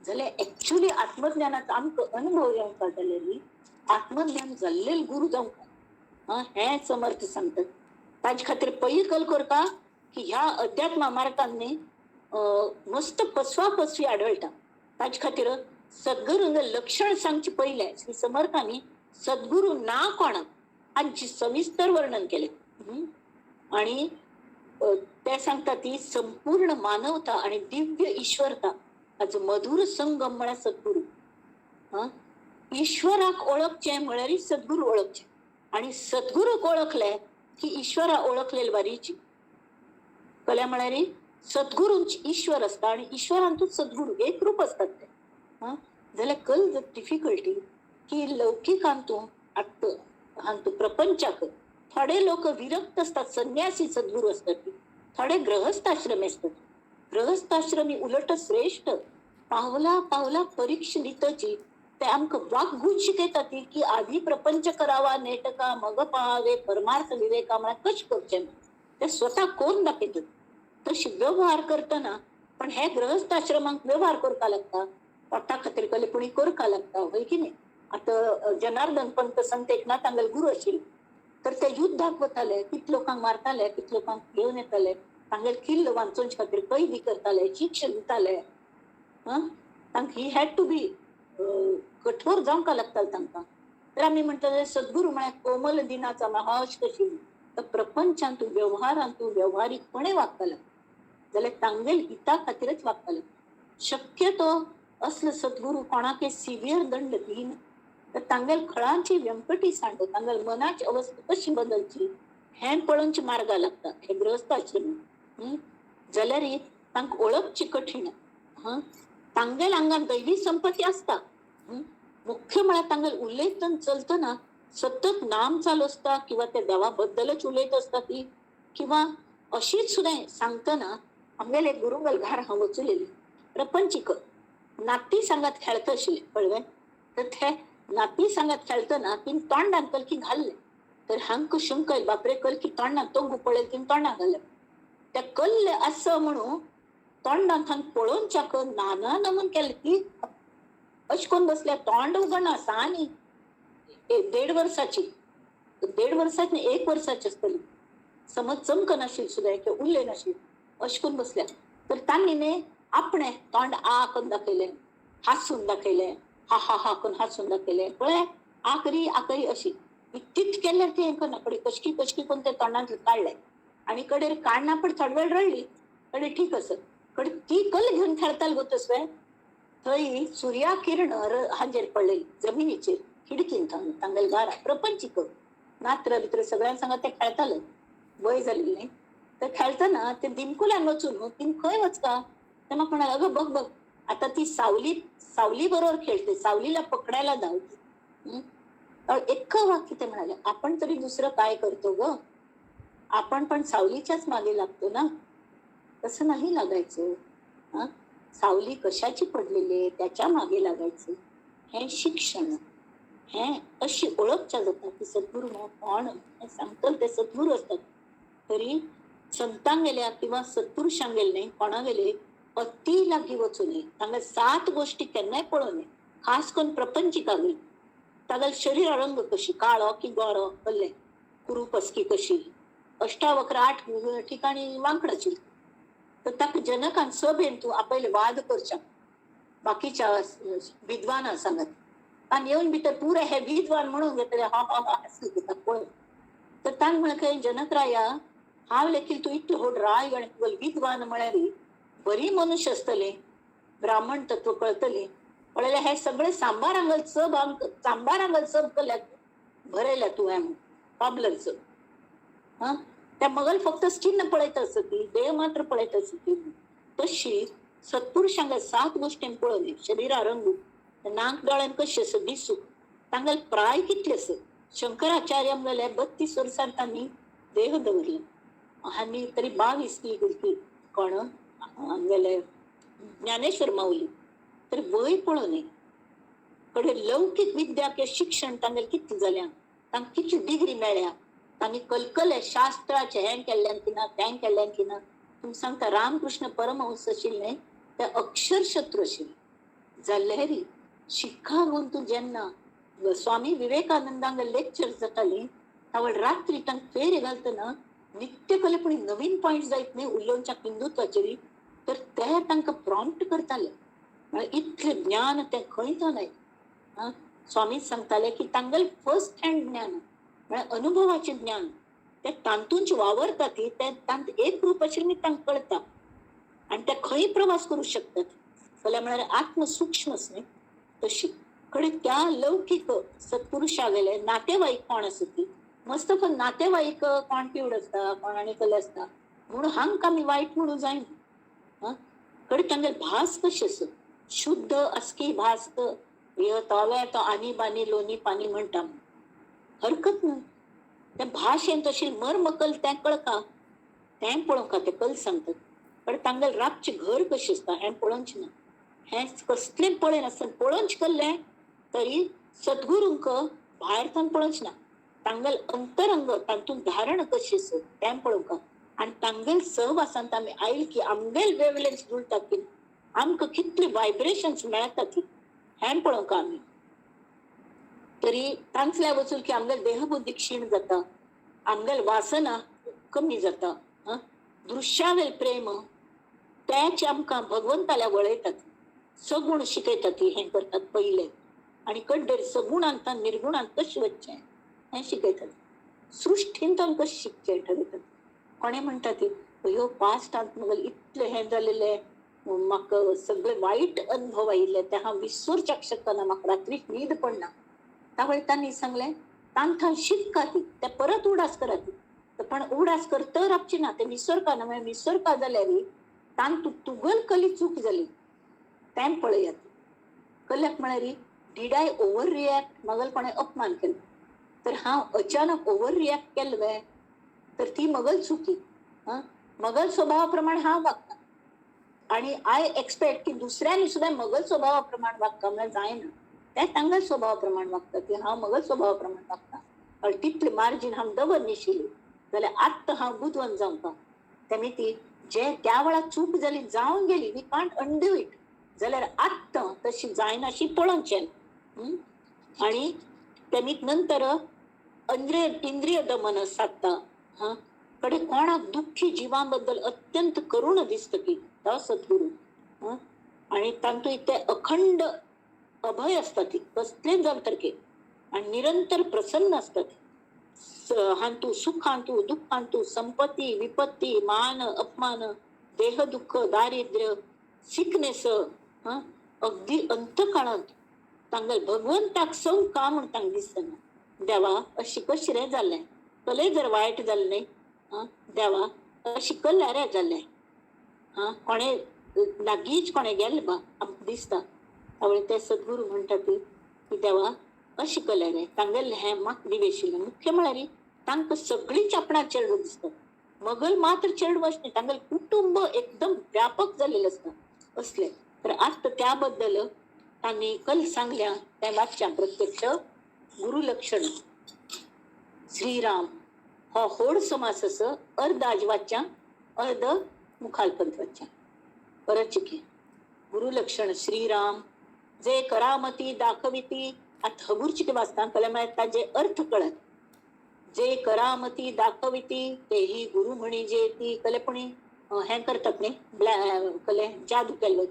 जाल्यार एक्चुअली आत्मज्ञानाचो आमकां अनुभव येवंक जाल्यार आत्मज्ञान जाल्लें गुरू जावंक हें समर्थ सांगतात. ताजे खातीर पयलीं कल करता की ह्या अध्यात्मा मार्गान न्ही मस्त फसवा फसवी आढळटा. ताजे खातीर सद्गुरूंक लक्षण सांगचे पयलें श्री समर्थांनी सद्गुरू ना कोणाक हांची सविस्तर वर्णन केलें. आणि ते सांगता ती संपूर्ण मानवता आणि दिव्य ईश्वरता हाचो मधुर संगम म्हळ्यार सद्गुरू. हा, ईश्वराक ओळखचें म्हळ्यार सद्गुरू ओळखचें, आणि सद्गुरूक ओळखले की ईश्वरा ओळखलेले बारीची कल्या म्हळ्यार सद्गुरूंच ईश्वर आसता आणि ईश्वरांतूच सद्गुरू एक रूप असतात ते. हा, जाल्यार कल डिफिकल्टी की लौकिकांतू आत्त हांतू प्रपंचाक थोडे लोक विरक्त असतात, संन्यासी सद्गुरू असतात, थोडे गृहस्थाश्रमी असतात. गृहस्थाश्रमी उलट श्रेष्ठ, पावला पावला परीक्षा दितची ते आमकां वागून शिकयता ती की आधी प्रपंच करावा नेटका मग पाहावे परमार्थ विवेका म्हळ्यार कशें करचें ते स्वता कोण दाखयतात. तशी व्यवहार करतना पण हे गृहस्थाश्रमांक व्यवहार करपा लागता, पोटा खातीर कले कोणी करपा लागता, हय की न्ही. आतां जनार्दन पंत संत एकनाथांगेले गुरू आशिल्ले, तर ते युद्धाक वताले, कितले लोकांक मारताले, कितले लोकांक घेवन येताले, तांगेले किल्ल वांचोवचे खातीर कैदी करताले, शिक्षा दिताले. तांकां he had to be कठोर जावंक लागताले तांकां. तर आमी म्हणटाले सद्गुरू म्हळ्यार कोमल दिनाचा हश कशी, तर प्रपंचांतू व्यवहारांतू व्यवहारीकपणे वागताले जाल्यार तांगेल हिता खातीरच वागताले. शक्यतो असलो सद्गुरू कोणाक सिवियर दंड दिना, तर तांगेल खळांची व्यंकटी सांडो, तांगेल मनाची अवस्था कशी बदलची हें पळोवचे मार्गा लागता हे गृहस्थाश्रम. जाल्यार तांकां ओळखची कठीण. तांगेल आंगान दैवी संपत्ती आसता. मुख्य म्हळ्यार तांगेल उलयतना चलतना सतत नाम चालू आसता किंवा त्या देवा बद्दलच उलयत आसता ती, किंवा अशीच सुद्दां सांगतना आमगेले गुरुंगल घार हांव वचुलेली प्रपंचिक नाती सांगात खेळता आशिल्ले कळवें, तर ते नाती सांगात खेळतना तीन तोंडान कलकी घाल्ले, तर हांकां शंकयल बापरे कलकी तोंडान तोंगू पळयल तीन तोंडान घाले, त्या कल्ले आसा म्हणून तोंडान थांग पळोवच्याक नाना नमून केले ती अशें करून बसल्या, तोंड उगडना सानी 1.5 वर्साची, 1.5 वर्साची न्ही 1 वर्साची आसतली, समज चमकनाशिल्ली सुद्दां किंवा उलय नाशिल्ली, अशें करून बसल्या. तर तांणी न्ही आपणें तोंड आ करून दाखयलें, हांसून दाखयलें, हा हा हा करून हांसून दाखयलें, पळय आकरी आकरी अशी तीच केल्यार ती हें करना, कडेन कशकी कशकी करून ते तोंडांत काडलें आनी कडेर काडना पण थोडो वेळ रडली, कडे ठीक आसत, कडे ती कल घेवन खेळताली गो तसवें, थंय सुर्या किरण हाजेर पडलेली जमिनीचेर खिडकीन तांगेले घरा प्रपंचीक नात्र भितर सगळ्यांक सांगत ते खेळताले, वय जाल्लें न्ही, तर खेळतना ते दिमकुल्यान वचून तीन खंय वचका ते म्हाका म्हणाले अगं बघ बघ आता ती सावली सावली बरोबर खेळते, सावलीला पकडायला धावते. एक वाक्य ते म्हणाले, आपण तरी दुसरं काय करतो ग, आपण पण सावलीच्याच मागे लागतो ना, तसं नाही लागायचं. हा, सावली कशाची पडलेली आहे त्याच्या मागे लागायचं. हे शिक्षण हे अशी ओळखच्या जाता की सद्गुरू कोण हे सांगतल ते सद्गुरू असतात. तरी संतांगेल्या किंवा सत्पुरुषांगेले न्ही कोणागेले अति लागीं वचूं नये, तांगेले 7 गोष्टी केन्नाय पळोवं नये, खास करून प्रपंचिकागेर. तागेले शरीर रंग कशी काळो की गोरो कल्ले कुरूप असकी कशी अष्टावक्र 8 ठिकाणी वांकडाची, तर ताका जनकान सभेन तूं आपयले वाद करच्या बाकीच्या विद्वानां सांगत आनी येवन भितर पुरे हे विद्वान म्हणून घेतले हा हा हा हांसले घेता पळय. तर तांकां म्हणलें खंय जनकराया हांव लेखील तूं इतलो व्हड राय आनी तुगेलो विद्वान म्हळ्यार बरी मनुष्य आसतले, ब्राह्मण तत्व कळतले, पळयलें हे सगळे सांबार आंगल सब सांबार आंगल सब कल्याक बरयल्या तुवें कॉबलर सब. हा, त्या मगल फक्त चिन्ह पळयत आसत ती, देह मात्र पळयत आसत ती. तशी सत्पुरुषांक 7 गोष्टी पळोवं, शरीरा रंगू नाक दोळ्यान कशें आसा दिसूं, तांगेले प्राय कितले आसा. शंकराचार्य म्हणलें 32 वर्सां तांणी देह दवरले आनी तरी 22 की कोण आमगेले ज्ञानेश्वर माऊली, तर वय पळोवं नये. कडे लौकीक विद्या किंवा शिक्षण तांगेले कितलें जाल्या, तांकां कितली डिग्री मेळ्ळ्या, तांणी कलकले शास्त्राचें हें केल्ल्यान की ना तें केल्ल्यान की ना. तुमी सांगता रामकृष्ण परमहंस आशिल्ले ते अक्षरशत्रू आशिल्ले, जाल्यार शिकागोन तूं जेन्ना स्वामी विवेकानंदांक लेक्चर जाताली तावळ रात्री तांकां फेरे घालतना नित्य कले पण नवीन पॉयंट जायत न्ही उलोवच्या हिंदुत्वाचेर, तर ते तांकां प्रॉम्प्ट करताले. म्हळ्यार इतलें ज्ञान तें खंय जालें. स्वामी सांगताले की तांगेलें फर्स्ट हँड ज्ञान म्हळ्यार अनुभवाचें ज्ञान, ते तातूंच वावरता ती, ते तांत एक रूप आशिल्लें तांकां कळटा आनी ते खंय प्रवास करूं शकतात. जाल्यार म्हळ्यार आत्मसूक्ष्मच न्ही तशी कडे त्या लौकीक सत्पुरुषागेले नातेवाईक कोण आसा ती मस्त, पण नातेवाईक कोण पिवड आसता, कोण आनी कसले आसता म्हणून हांकां आमी वायट म्हणूं जायना. कडे तांगेले भास कशी आसा, शुद्ध अस्की भास, तोवे तो आनी बानी लोनी पानी म्हणटा, हरकत न्हय. ते भाशेन तशी मर्म कल तें कळका, तें पळोवंक ते कल सांगतात. पण तांगेले रातचें घर कशें आसता हें पळोवचें ना. हें कसलें पळयनासतना पळोवचें कल्लें तरी सद्गुरूंक भायर तांकां पळोवचें ना, तांगेले अंतरंग तातूंत धारण कशी आसा तें पळोवंक. आनी तांगेले सहवासांत आमी आयल की आमगेले वेवलेन्स जुळटा की आमकां कितले वायब्रेशन्स मेळटा ती हें पळोवंक आमी. तरी तांचल्या वचून की आमगेले देहबुद्धी क्षीण जाता, आमगेले वासना कमी जाता, दृश्यावेल प्रेम तेच आमकां भगवंताल्या वळयतात, सगुण शिकयतात, हें करतात पयलें. आनी कड्डर सगुणांत निर्गुणांत कशें वचचें हें शिकयतात, सृश्टींत कशें शिकचें ठरयतात. कोणें म्हणटा ती ह्यो पास्टांत मगेले इतलें हें जालेलें, म्हाका सगळे वायट अनुभव आयिल्ले ते हांव विसरच्याक शकना, म्हाका रात्री न्हीद पडना. त्या तांणी सांगलें तांकां शिकका ती, ते परत उडास करात, पण उडास करतर रावची ना, ते विसरका ना. मागीर विसरका जाल्यार तांतू तुगल कली चूक जाली तें पळयात. कल्याक म्हळ्यार did I over react, मगल कोणें अपमान केलो तर हांव अचानक ओवर रिएक्ट केलें वे, तर ती मगल चुकी. मगल स्वभावा प्रमाण हांव वागता आनी I expect की दुसऱ्यांनी सुद्दां मगल स्वभावा प्रमाण वागता म्हळ्यार जायना. ते तांगल स्वभावा प्रमाण वागता की हांव मगल स्वभावा प्रमाण वागता, पण तितले मार्जीन हांव दवर निशिल्ली जाल्यार आत्तां हांव बुदवंत जावंक. तेमी ती जे त्या वेळार चूक जाली जावन गेली, we can't undo it, जाल्यार आत्तां तशी जायनाशी पळोवचें. आनी तेमी नंतर इंद्रिय दमन साधता. कडे कोणाक दुख्खी जिवां बद्दल अत्यंत करुण दिसता की तो सद्गुरू. आनी तातूंत ते अखंड अभय आसता ती कसलेच जाल सारके आनी निरंतर प्रसन्न आसता ती. हांतू सुखांतू दुःखांतू संपत्ती विपत्ती मान अपमान देह दुःख दारिद्र्य सिकनेस अगदी अंतकाळांत तांगेले भगवंताक सव का म्हूण तांकां दिसना. देवा अशी कशी रे जालें, कले जर वायट जालें न्ही, देवा अशी कल्ले रे जालें, कोणें लागींच कोणें गेलें बा आमकां दिसता. आवय ते सद्गुरू म्हणटा ती की देवा अशी कले रे तांगेलें हें म्हाका दिवेशिल्लें. मुख्य म्हळ्यार तांकां सगळींच आपणाक चेडूं दिसता, मगल मात्र चेडूं अशें न्ही, तांगेलें कुटुंब एकदम व्यापक जाल्लें आसता असलें. तर आतां त्या बद्दल तांणी कल सांगल्या तें वाचच्या प्रत्यक्ष गुरुलक्षण. श्रीराम हो होड समास आसा, अर्द आज वाचच्या अर्द मुखालपंत वाचच्या. परत चिके गुरुलक्षण श्रीराम जे करामती दाखविती. आतां हगूर चिके वाचता कल्या मागीर ताजे अर्थ कळत. जे करामती दाखविती तेही गुरु म्हणी जे ती कले पुणी हें करतात न्ही कले जादू केल्लो.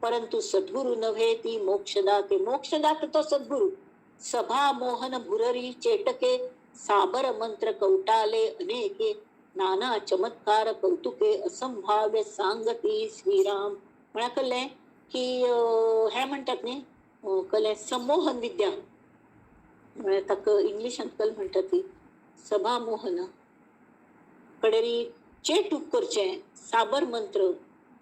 परंतु सद्गुरु नव्हे ती मोक्षदाते, मोक्षदात तो सद्गुरु. सभा मोहन भुररी चेटके साबर मंत्र कौटाले अनेके नाना चमत्कार कौतुके असंभाव्य सांगती श्रीराम. म्हळ्यार कळ्ळें की हें म्हणटात न्ही कले संमोहन विद्या, म्हळ्यार ताका इंग्लिशांत कल म्हणटात ती सभा मोहन कडेरी चेटूक करचें साबर मंत्र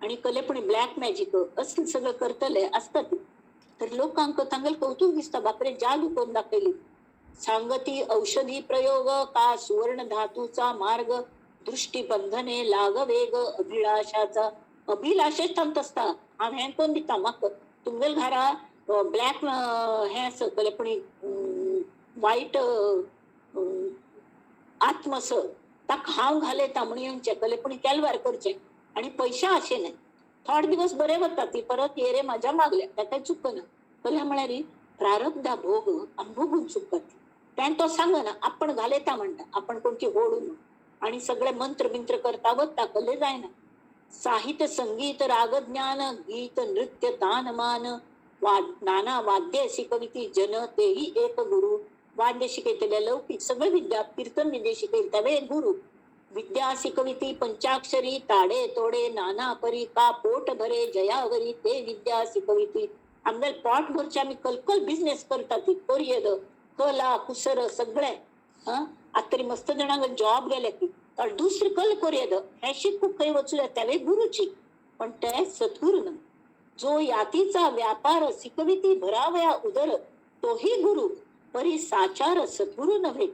आनी कलेपणी ब्लॅक मॅजीक असलें सगळें करतले आसतात. तर लोकांक तांगेलें कौतुक दिसता, बापरे जादू करून दाखयली. सांगती औषधी प्रयोग का सुवर्ण धातूचा मार्ग दृष्टी बंधने लागवेग अभिलाषाचा. अभिलाषेच थांबत आसता, हांव हें करून दिता म्हाका तुमगेले घरा ब्लॅक हें आसा कलेपणी वायट आत्म आसा ताका हांव घालयता म्हणून येवचें कलेपणी केलवार करचें आनी पयशे आशे न्हय. थोडे दिवस बरे वता ती परत ये रे म्हाज्या मागल्या ताका चुकना. कल्या म्हळ्यार प्रारब्धा भोग आमी भोगून चुकतात. तें तो सांगना, आपण घालयता म्हणटा, आपण कोणची होडू न्हू आनी सगळे मंत्र बिंत्र करता वता कले जायना. साहित्य संगीत रागज्ञान गीत नृत्य तानमान नाना वाद्य शिकविती जन तेही एक गुरु. वाद्य शिकयतले लौकिक सगळे विद्या, कीर्तन विद्या शिकयता त्यावे एक गुरु. विद्या शिकविती पंचाक्षरी ताडे तोडे नाना परी का पोट भरे जयावरी ते विद्या शिकविती. आमगेले पोट भरचे आमी कलकल बिझनेस करता ती कोरियर कला कुसर सगळे. आतां तरी मस्त जाणांक जॉब गेले ती तर दुसरी कल कोरियर हे शिकूंक खंय वचूं त्यावे गुरुची, पण ते सद्गुरू न्हय. जो यातीचा व्यापार शिकविती भरावया उदर तोही गुरु, परी साचार सद्गुरू नव्हे.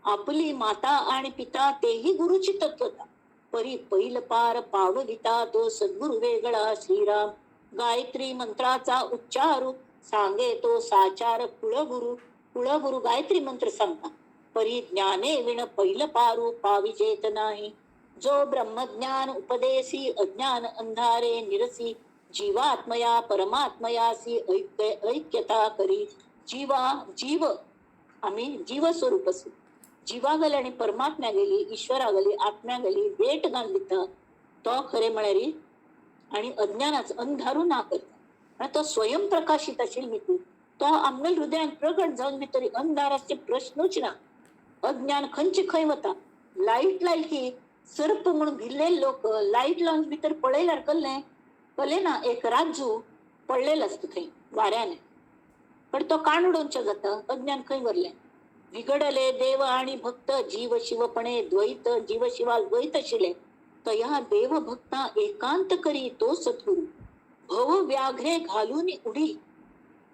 आपली माता आणि पिता तेही गुरुची तत्वता, परी पैल पार पावविता तो सद्गुरु वेगळा. श्रीराम. गायत्री मंत्राचा उच्चारू सांगे तो साचार कुळगुरु. कुळगुरु गायत्री मंत्र सांगता, परी ज्ञाने विण पैल पारू पाविजेत नाही. जो ब्रह्मज्ञान उपदेशी अज्ञान अंधारे निरसी जीवात्मया परमात्मयासी ऐक्यता करी. जीवा जीव आम्ही जीवस्वरूप असू, जिवा गेली आणि परमात्म्या गेली, ईश्वरा गेली, आत्म्या गेली भेट घालून दिता तो खरे म्हळ्यार आणि अज्ञानाचो अंधारू ना करता. आणि तो स्वयं प्रकाशित आशिल्लो भितर तो आमगेल्या हृदयान प्रगट जावन भितर अंधाराचे प्रश्नूच ना. अज्ञान खंयचे खंय वता. लायट लायली की सर्प म्हणून भिल्लेले लोक लायट लावन भितर पळयल्यार कल्लें कले ना एक राजू पडलेलो आसता थंय वाऱ्याने, पण तो काण उडोवचें जाता. अज्ञान खंय व्हरलें. विघडले देव आणि भक्त जीव शिवपणे द्वैत, जीव शिवा द्वैत आशिल्ले तया देव भक्ता एकांत करी तो सद्गुरु. भव व्याघ्रे घालून उडी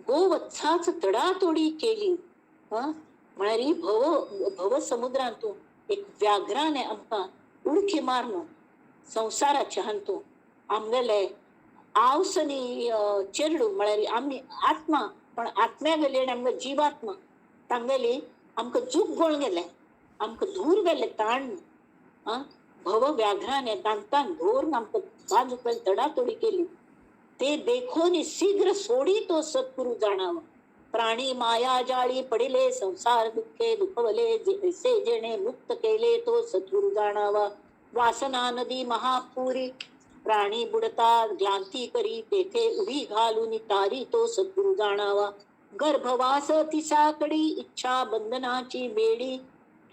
गोवत्साच तडातोडी केली. म्हळ्यार भव भव समुद्रांतू एक व्याघ्राने आमकां उडकी मारून संवसाराचे हातूंत आमगेले आवसनी चेरडू म्हळ्यार आमी आत्मा, पण आत्म्या गेली आनी आमगे जिवात्मा तांगेली आमकां जूक गोळ गेले, आमकां धूर गेले ताण. भव व्याघ्राने दांतान धोरून आमकां बाजू पयली तडातोडी केली. ते देखोनी शीघ्र सोडी तो सद्गुरु जाणावा. प्राणी माया जाळी पडिले संसार दुःखे दुखवले जैसे जेणे मुक्त केले तो सद्गुरु जाणावा. वासना नदी महापुरी प्राणी बुडता ग्लांती करी तेथे उभी घालून तारी तो सद्गुरु जाणावा. गर्भवास अति साकडी इच्छा बंधनाची बेडी.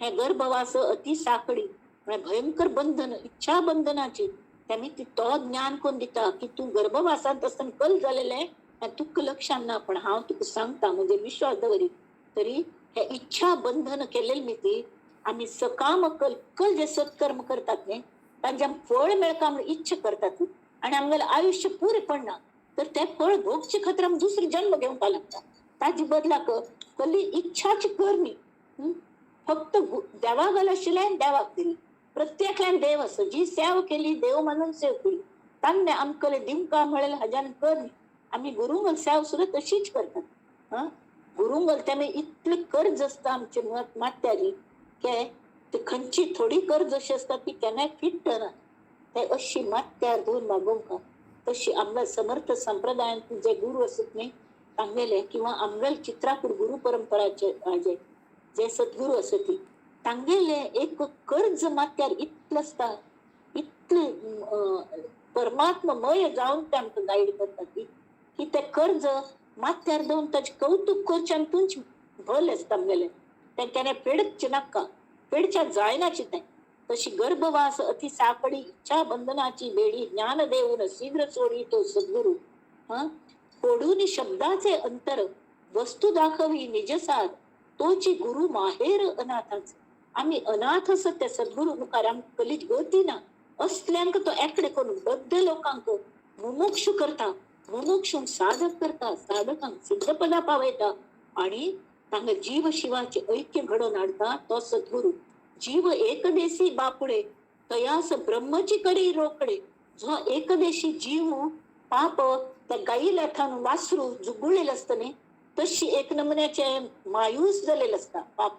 हे गर्भवास अति साकडी म्हळ्यार भयंकर बंधन, इच्छा बंधनाची. त्यामी तो ज्ञान कोण दिता की तूं गर्भवासांत आसतना कल जालेलें हें तुका लक्षान ना, पण हांव तुका सांगता म्हणजे विश्वास दवरी. तरी हे इच्छा बंधन केलेले मिती आमी सकाम कल कल जे सत्कर्म करतात न्ही तांचे फळ मेळका म्हणून इच्छा करतात आणि आमगेलें आयुश्य पुरें पडना तर ते फळ भोगचे खातीर आमी दुसरो जन्म घेवपाक लागता. ताजे बदलाक कसली इच्छाची करणी फक्त देवा गल आशिल्लें देवाक दिली. प्रत्येकल्यान देव आसा, जी सेवा केली देव मानून सेव केली, तांणे आमकां दिवंका म्हळें हाज्यान करणी. आमी गुरुंगल सेवा सुद्दां तशीच करतात. गुरुंगल तेमी इतली कर्ज आसता आमचे माथ्यारी की ते खंयची थोडी कर्ज अशी आसता ती केन्नाय फिट्टना. ते अशी माथ्यार धरून मागोवंक तशी आमगे समर्थ संप्रदायांत जे गुरु आसत न्ही तांगेले किंवा आमगेले चित्रापूर गुरु परंपराचे हाजे जे सद्गुरू आसत ती तांगेले एक कर्ज माथ्यार इतलें आसता, इतलें परमात्ममय जावन ते आमकां गायड करतात ती की ते कर्ज माथ्यार दवरून ताचें कौतुक करचें आनी तुमचें भल आसता आमगेलें. तें केन्ना फेडचे नाका, फेडच्या जायनाची तें. तशी गर्भवास अति साकडी इच्छा बंधनाची बेडी ज्ञान देऊन शीघ्र सोडी तो सद्गुरू. कोडून शब्दाचे अंतर वस्तू दाखवी निजसार तोची गुरु माहेर अनाथाचे. आमी अनाथ आसत त्या सद्गुरू मुखार आमकां कसलीच गती ना असल्यांक तो एकडे करून बद्द लोकांक मुमुक्षू करता, मुमुक्षूंक साधक करता, साधकांक सिद्धपदा पावयता आणि तांकां जीव शिवाचे ऐक्य घडोवन हाडटा तो सद्गुरू. जीव एकदेशी बापुडे तयास ब्रह्मची करी रोकडे. जो एकदेशी जीव पाप त्या गाई लाठान वासरू जुगुळलेलं आसता न्ही तशी एक नमुन्याचे मायूस जालेलें आसता. पाप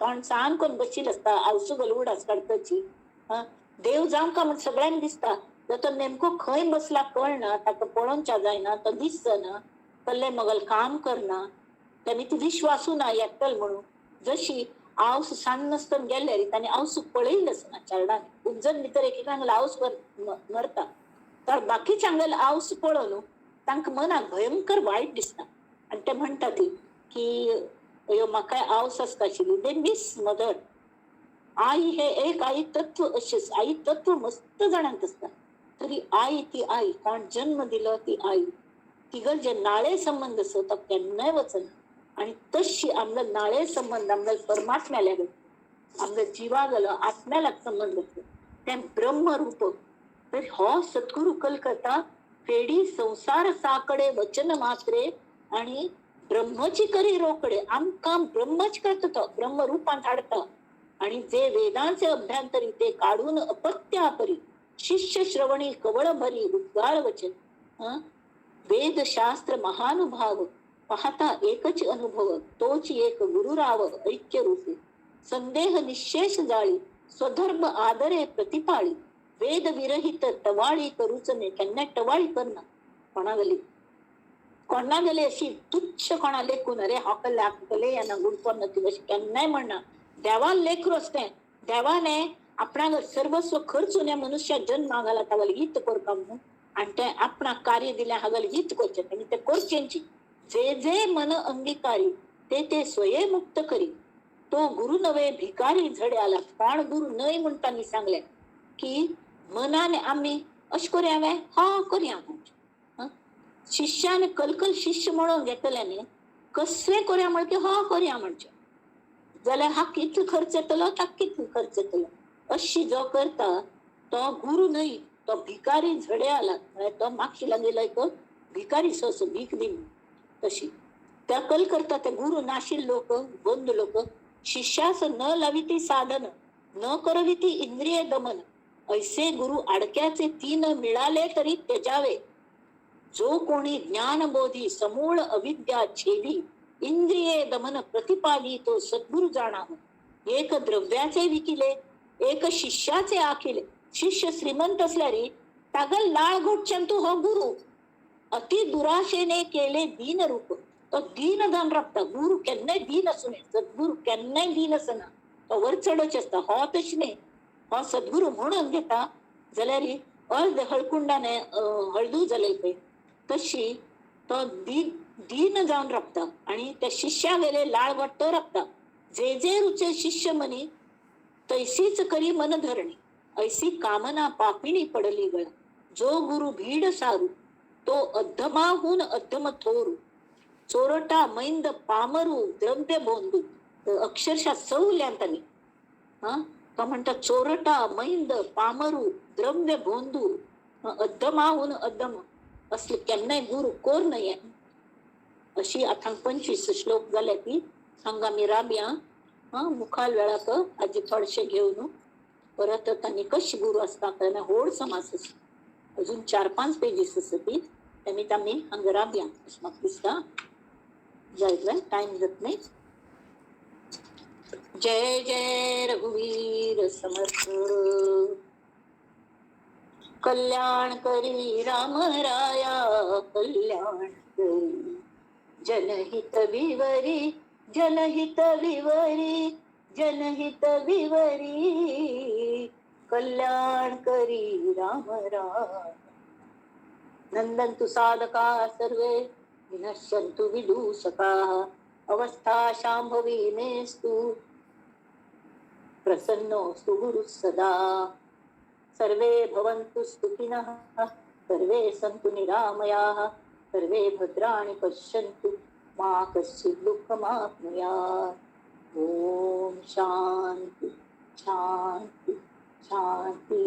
तोंड सान करून बशिल्लें आसता, आवसू घालून उडास काडपाची. देव जावंका म्हण सगळ्यांक दिसता, तो नेमको खंय बसला कळना, ताका पळोवच्या जायना, तो दिसना, कल्ले मगल काम करना, तेमी ती विश्वासू ना एकटल म्हणून. जशी आवस सांज नासतना गेले तांणी आवसूक पळयलें आसना चेरडान. खूब जण भितर एकेकांगेलो आवस मरता, तर बाकीच्यांगेलो आवस पळोवन तांकां मनाक भयंकर वायट दिसता आनी ते म्हणटा ती की अयो म्हाकाय आवस आसता आशिल्ली. They miss mother. आई हे एक आई तत्व अशेंच, आई तत्व मस्त जाणांक आसता, तरी आई ती आई, कोण जन्म दिलो ती आई, तिगल जे नाळे संबंद आसा तो केन्नाय वचना. आनी तशी आमगेलो नाळे संबंद आमगेलो परमात्म्या लागून, आमगेलो जिवा गेलो आत्म्या लाग संबंद आसा, तें ब्रह्मरूप. तर हो सद्गुरू कल करता फेडी संसार साकडे वचन मात्रे आणि ब्रह्मची करी रोकडे. आमकां ब्रह्मच करता तो, ब्रह्मरूपांत हाडता. आणि जे वेदांचे अभ्यंतरी ते काढून अपत्यापरी शिष्य श्रवणी कवळ भरी उद्गाळ वचन. वेदशास्त्र महानुभाव पाहता एकच अनुभव तोच एक गुरुराव ऐक्य रूपे. संदेह निशेष जाळी स्वधर्म आदरे प्रतिपाळी वेद विरहित टवाळी करूच न्हय. केन्ना टवाळी करना कोणागली, कोणागेले अशी तुच्छ कोणा लेखून अरे हाकले हाकले येना गुणपण ती अशी केन्नाय म्हणना. देवान लेखरू आसतें, देवाने आपणाक सर्वस्व खर्चून मनुष्या जन्म घाला तागेले हित करता म्हणून, आनी तें आपणाक कार्य दिलें हागेलें हित करचें आनी तें करचेंची. जे जे मन अंगीकारी ते ते स्वये मुक्त करी तो गुरु नवे भिकारी झडे आला. कोण गुरु न्हय म्हूण तांणी सांगलें की मनान आमी अशें करुया वे हा करुया. शिष्यान कलकल शिष्य म्हणून घेतले न्ही, कसलें करुया म्हणचे हा करुया म्हणचें, जाल्यार हा कितलो खर्च येतलो ताका कितलो खर्च येतलो, अशी जो करता तो गुरु न्हय, तो भिकारी झडे आला. म्हळ्यार तो मागशी लागेलो एक भिकारी सो भीक दी तशी त्या कल करता. ते गुरु नाशिल्ले लोक बंद लोक शिष्यास न लाविती साधन न करविती इंद्रिय दमन ऐसे गुरु आडक्याचे तीन मिळाले तरी त्यजावे. जो कोणी ज्ञानबोधी समूळ अविद्या छेदी इंद्रिये दमन प्रतिपादी तो सद्गुरु जाणावं. एक द्रव्याचे विकिले एक शिष्याचे आखिले. शिष्य श्रीमंत असल्यारी तागल लाळ घोटच्यान तू हो गुरु. अति दुराशेने केले दीन रूप तो दीन जावन राबता. गुरु केन्नाय दीन आसूं नये, सद्गुरू केन्नाय दीन आसना, तो वर चडच आसता. हो तशें न्हय, हो सद्गुरू म्हणून घेता जाल्यार अर्द हळकुंडाने हळदू जाले पळय तशी तो दीन दीन जावन राबता आनी त्या शिष्या वेले लाळ वाट तो राबता. जे जे रुचे शिष्य मनी तैसीच करी मन धरणी ऐसी कामना पापिणी पडली गळा. जो गुरु भीड सारू तो अद्धमाहून अद्धम थोरू चोरटा मैंद पामरू द्रव्य बोंदू. अक्षरशः सवल्यांतानी हा तो म्हणटा चोरटा मैंद पामरू द्रव्य बोंदू अद्धमाहून अद्धम असले केन्नाय गुरु कोर न्हय. अशी आतां 25 श्लोक जाले ती हांगा आमी राबया. हा मुखाल वेळाक आजी थोडशे घेवन परत तांणी कशे गुरु आसता तेन्ना व्हड समास आसा, अजून 4-5 पेजीस आसा ती, तेमी आमी हांगा राबया अशें म्हाका दिसता. जायत टायम जात न्हय. जय जय रघुवीर समर्थ. कल्याण करी राम राया कल्याण करी जनहित विवरी जनहित विवरी जनहित विवरी कल्याण करी राम राया. नंदन्तु साधका सर्वे विनश्यन्तु विदूषकाः अवस्था शांभवी मेस्तु प्रसन्नोऽस्तु गुरुः सदा. सर्वे भवन्तु सुखिनः सर्वे सन्तु निरामयाः सर्वे भद्राणि पश्यन्तु मा कश्चित् दुःखमाप्नुयात्. ॐ शांति शांति शांति.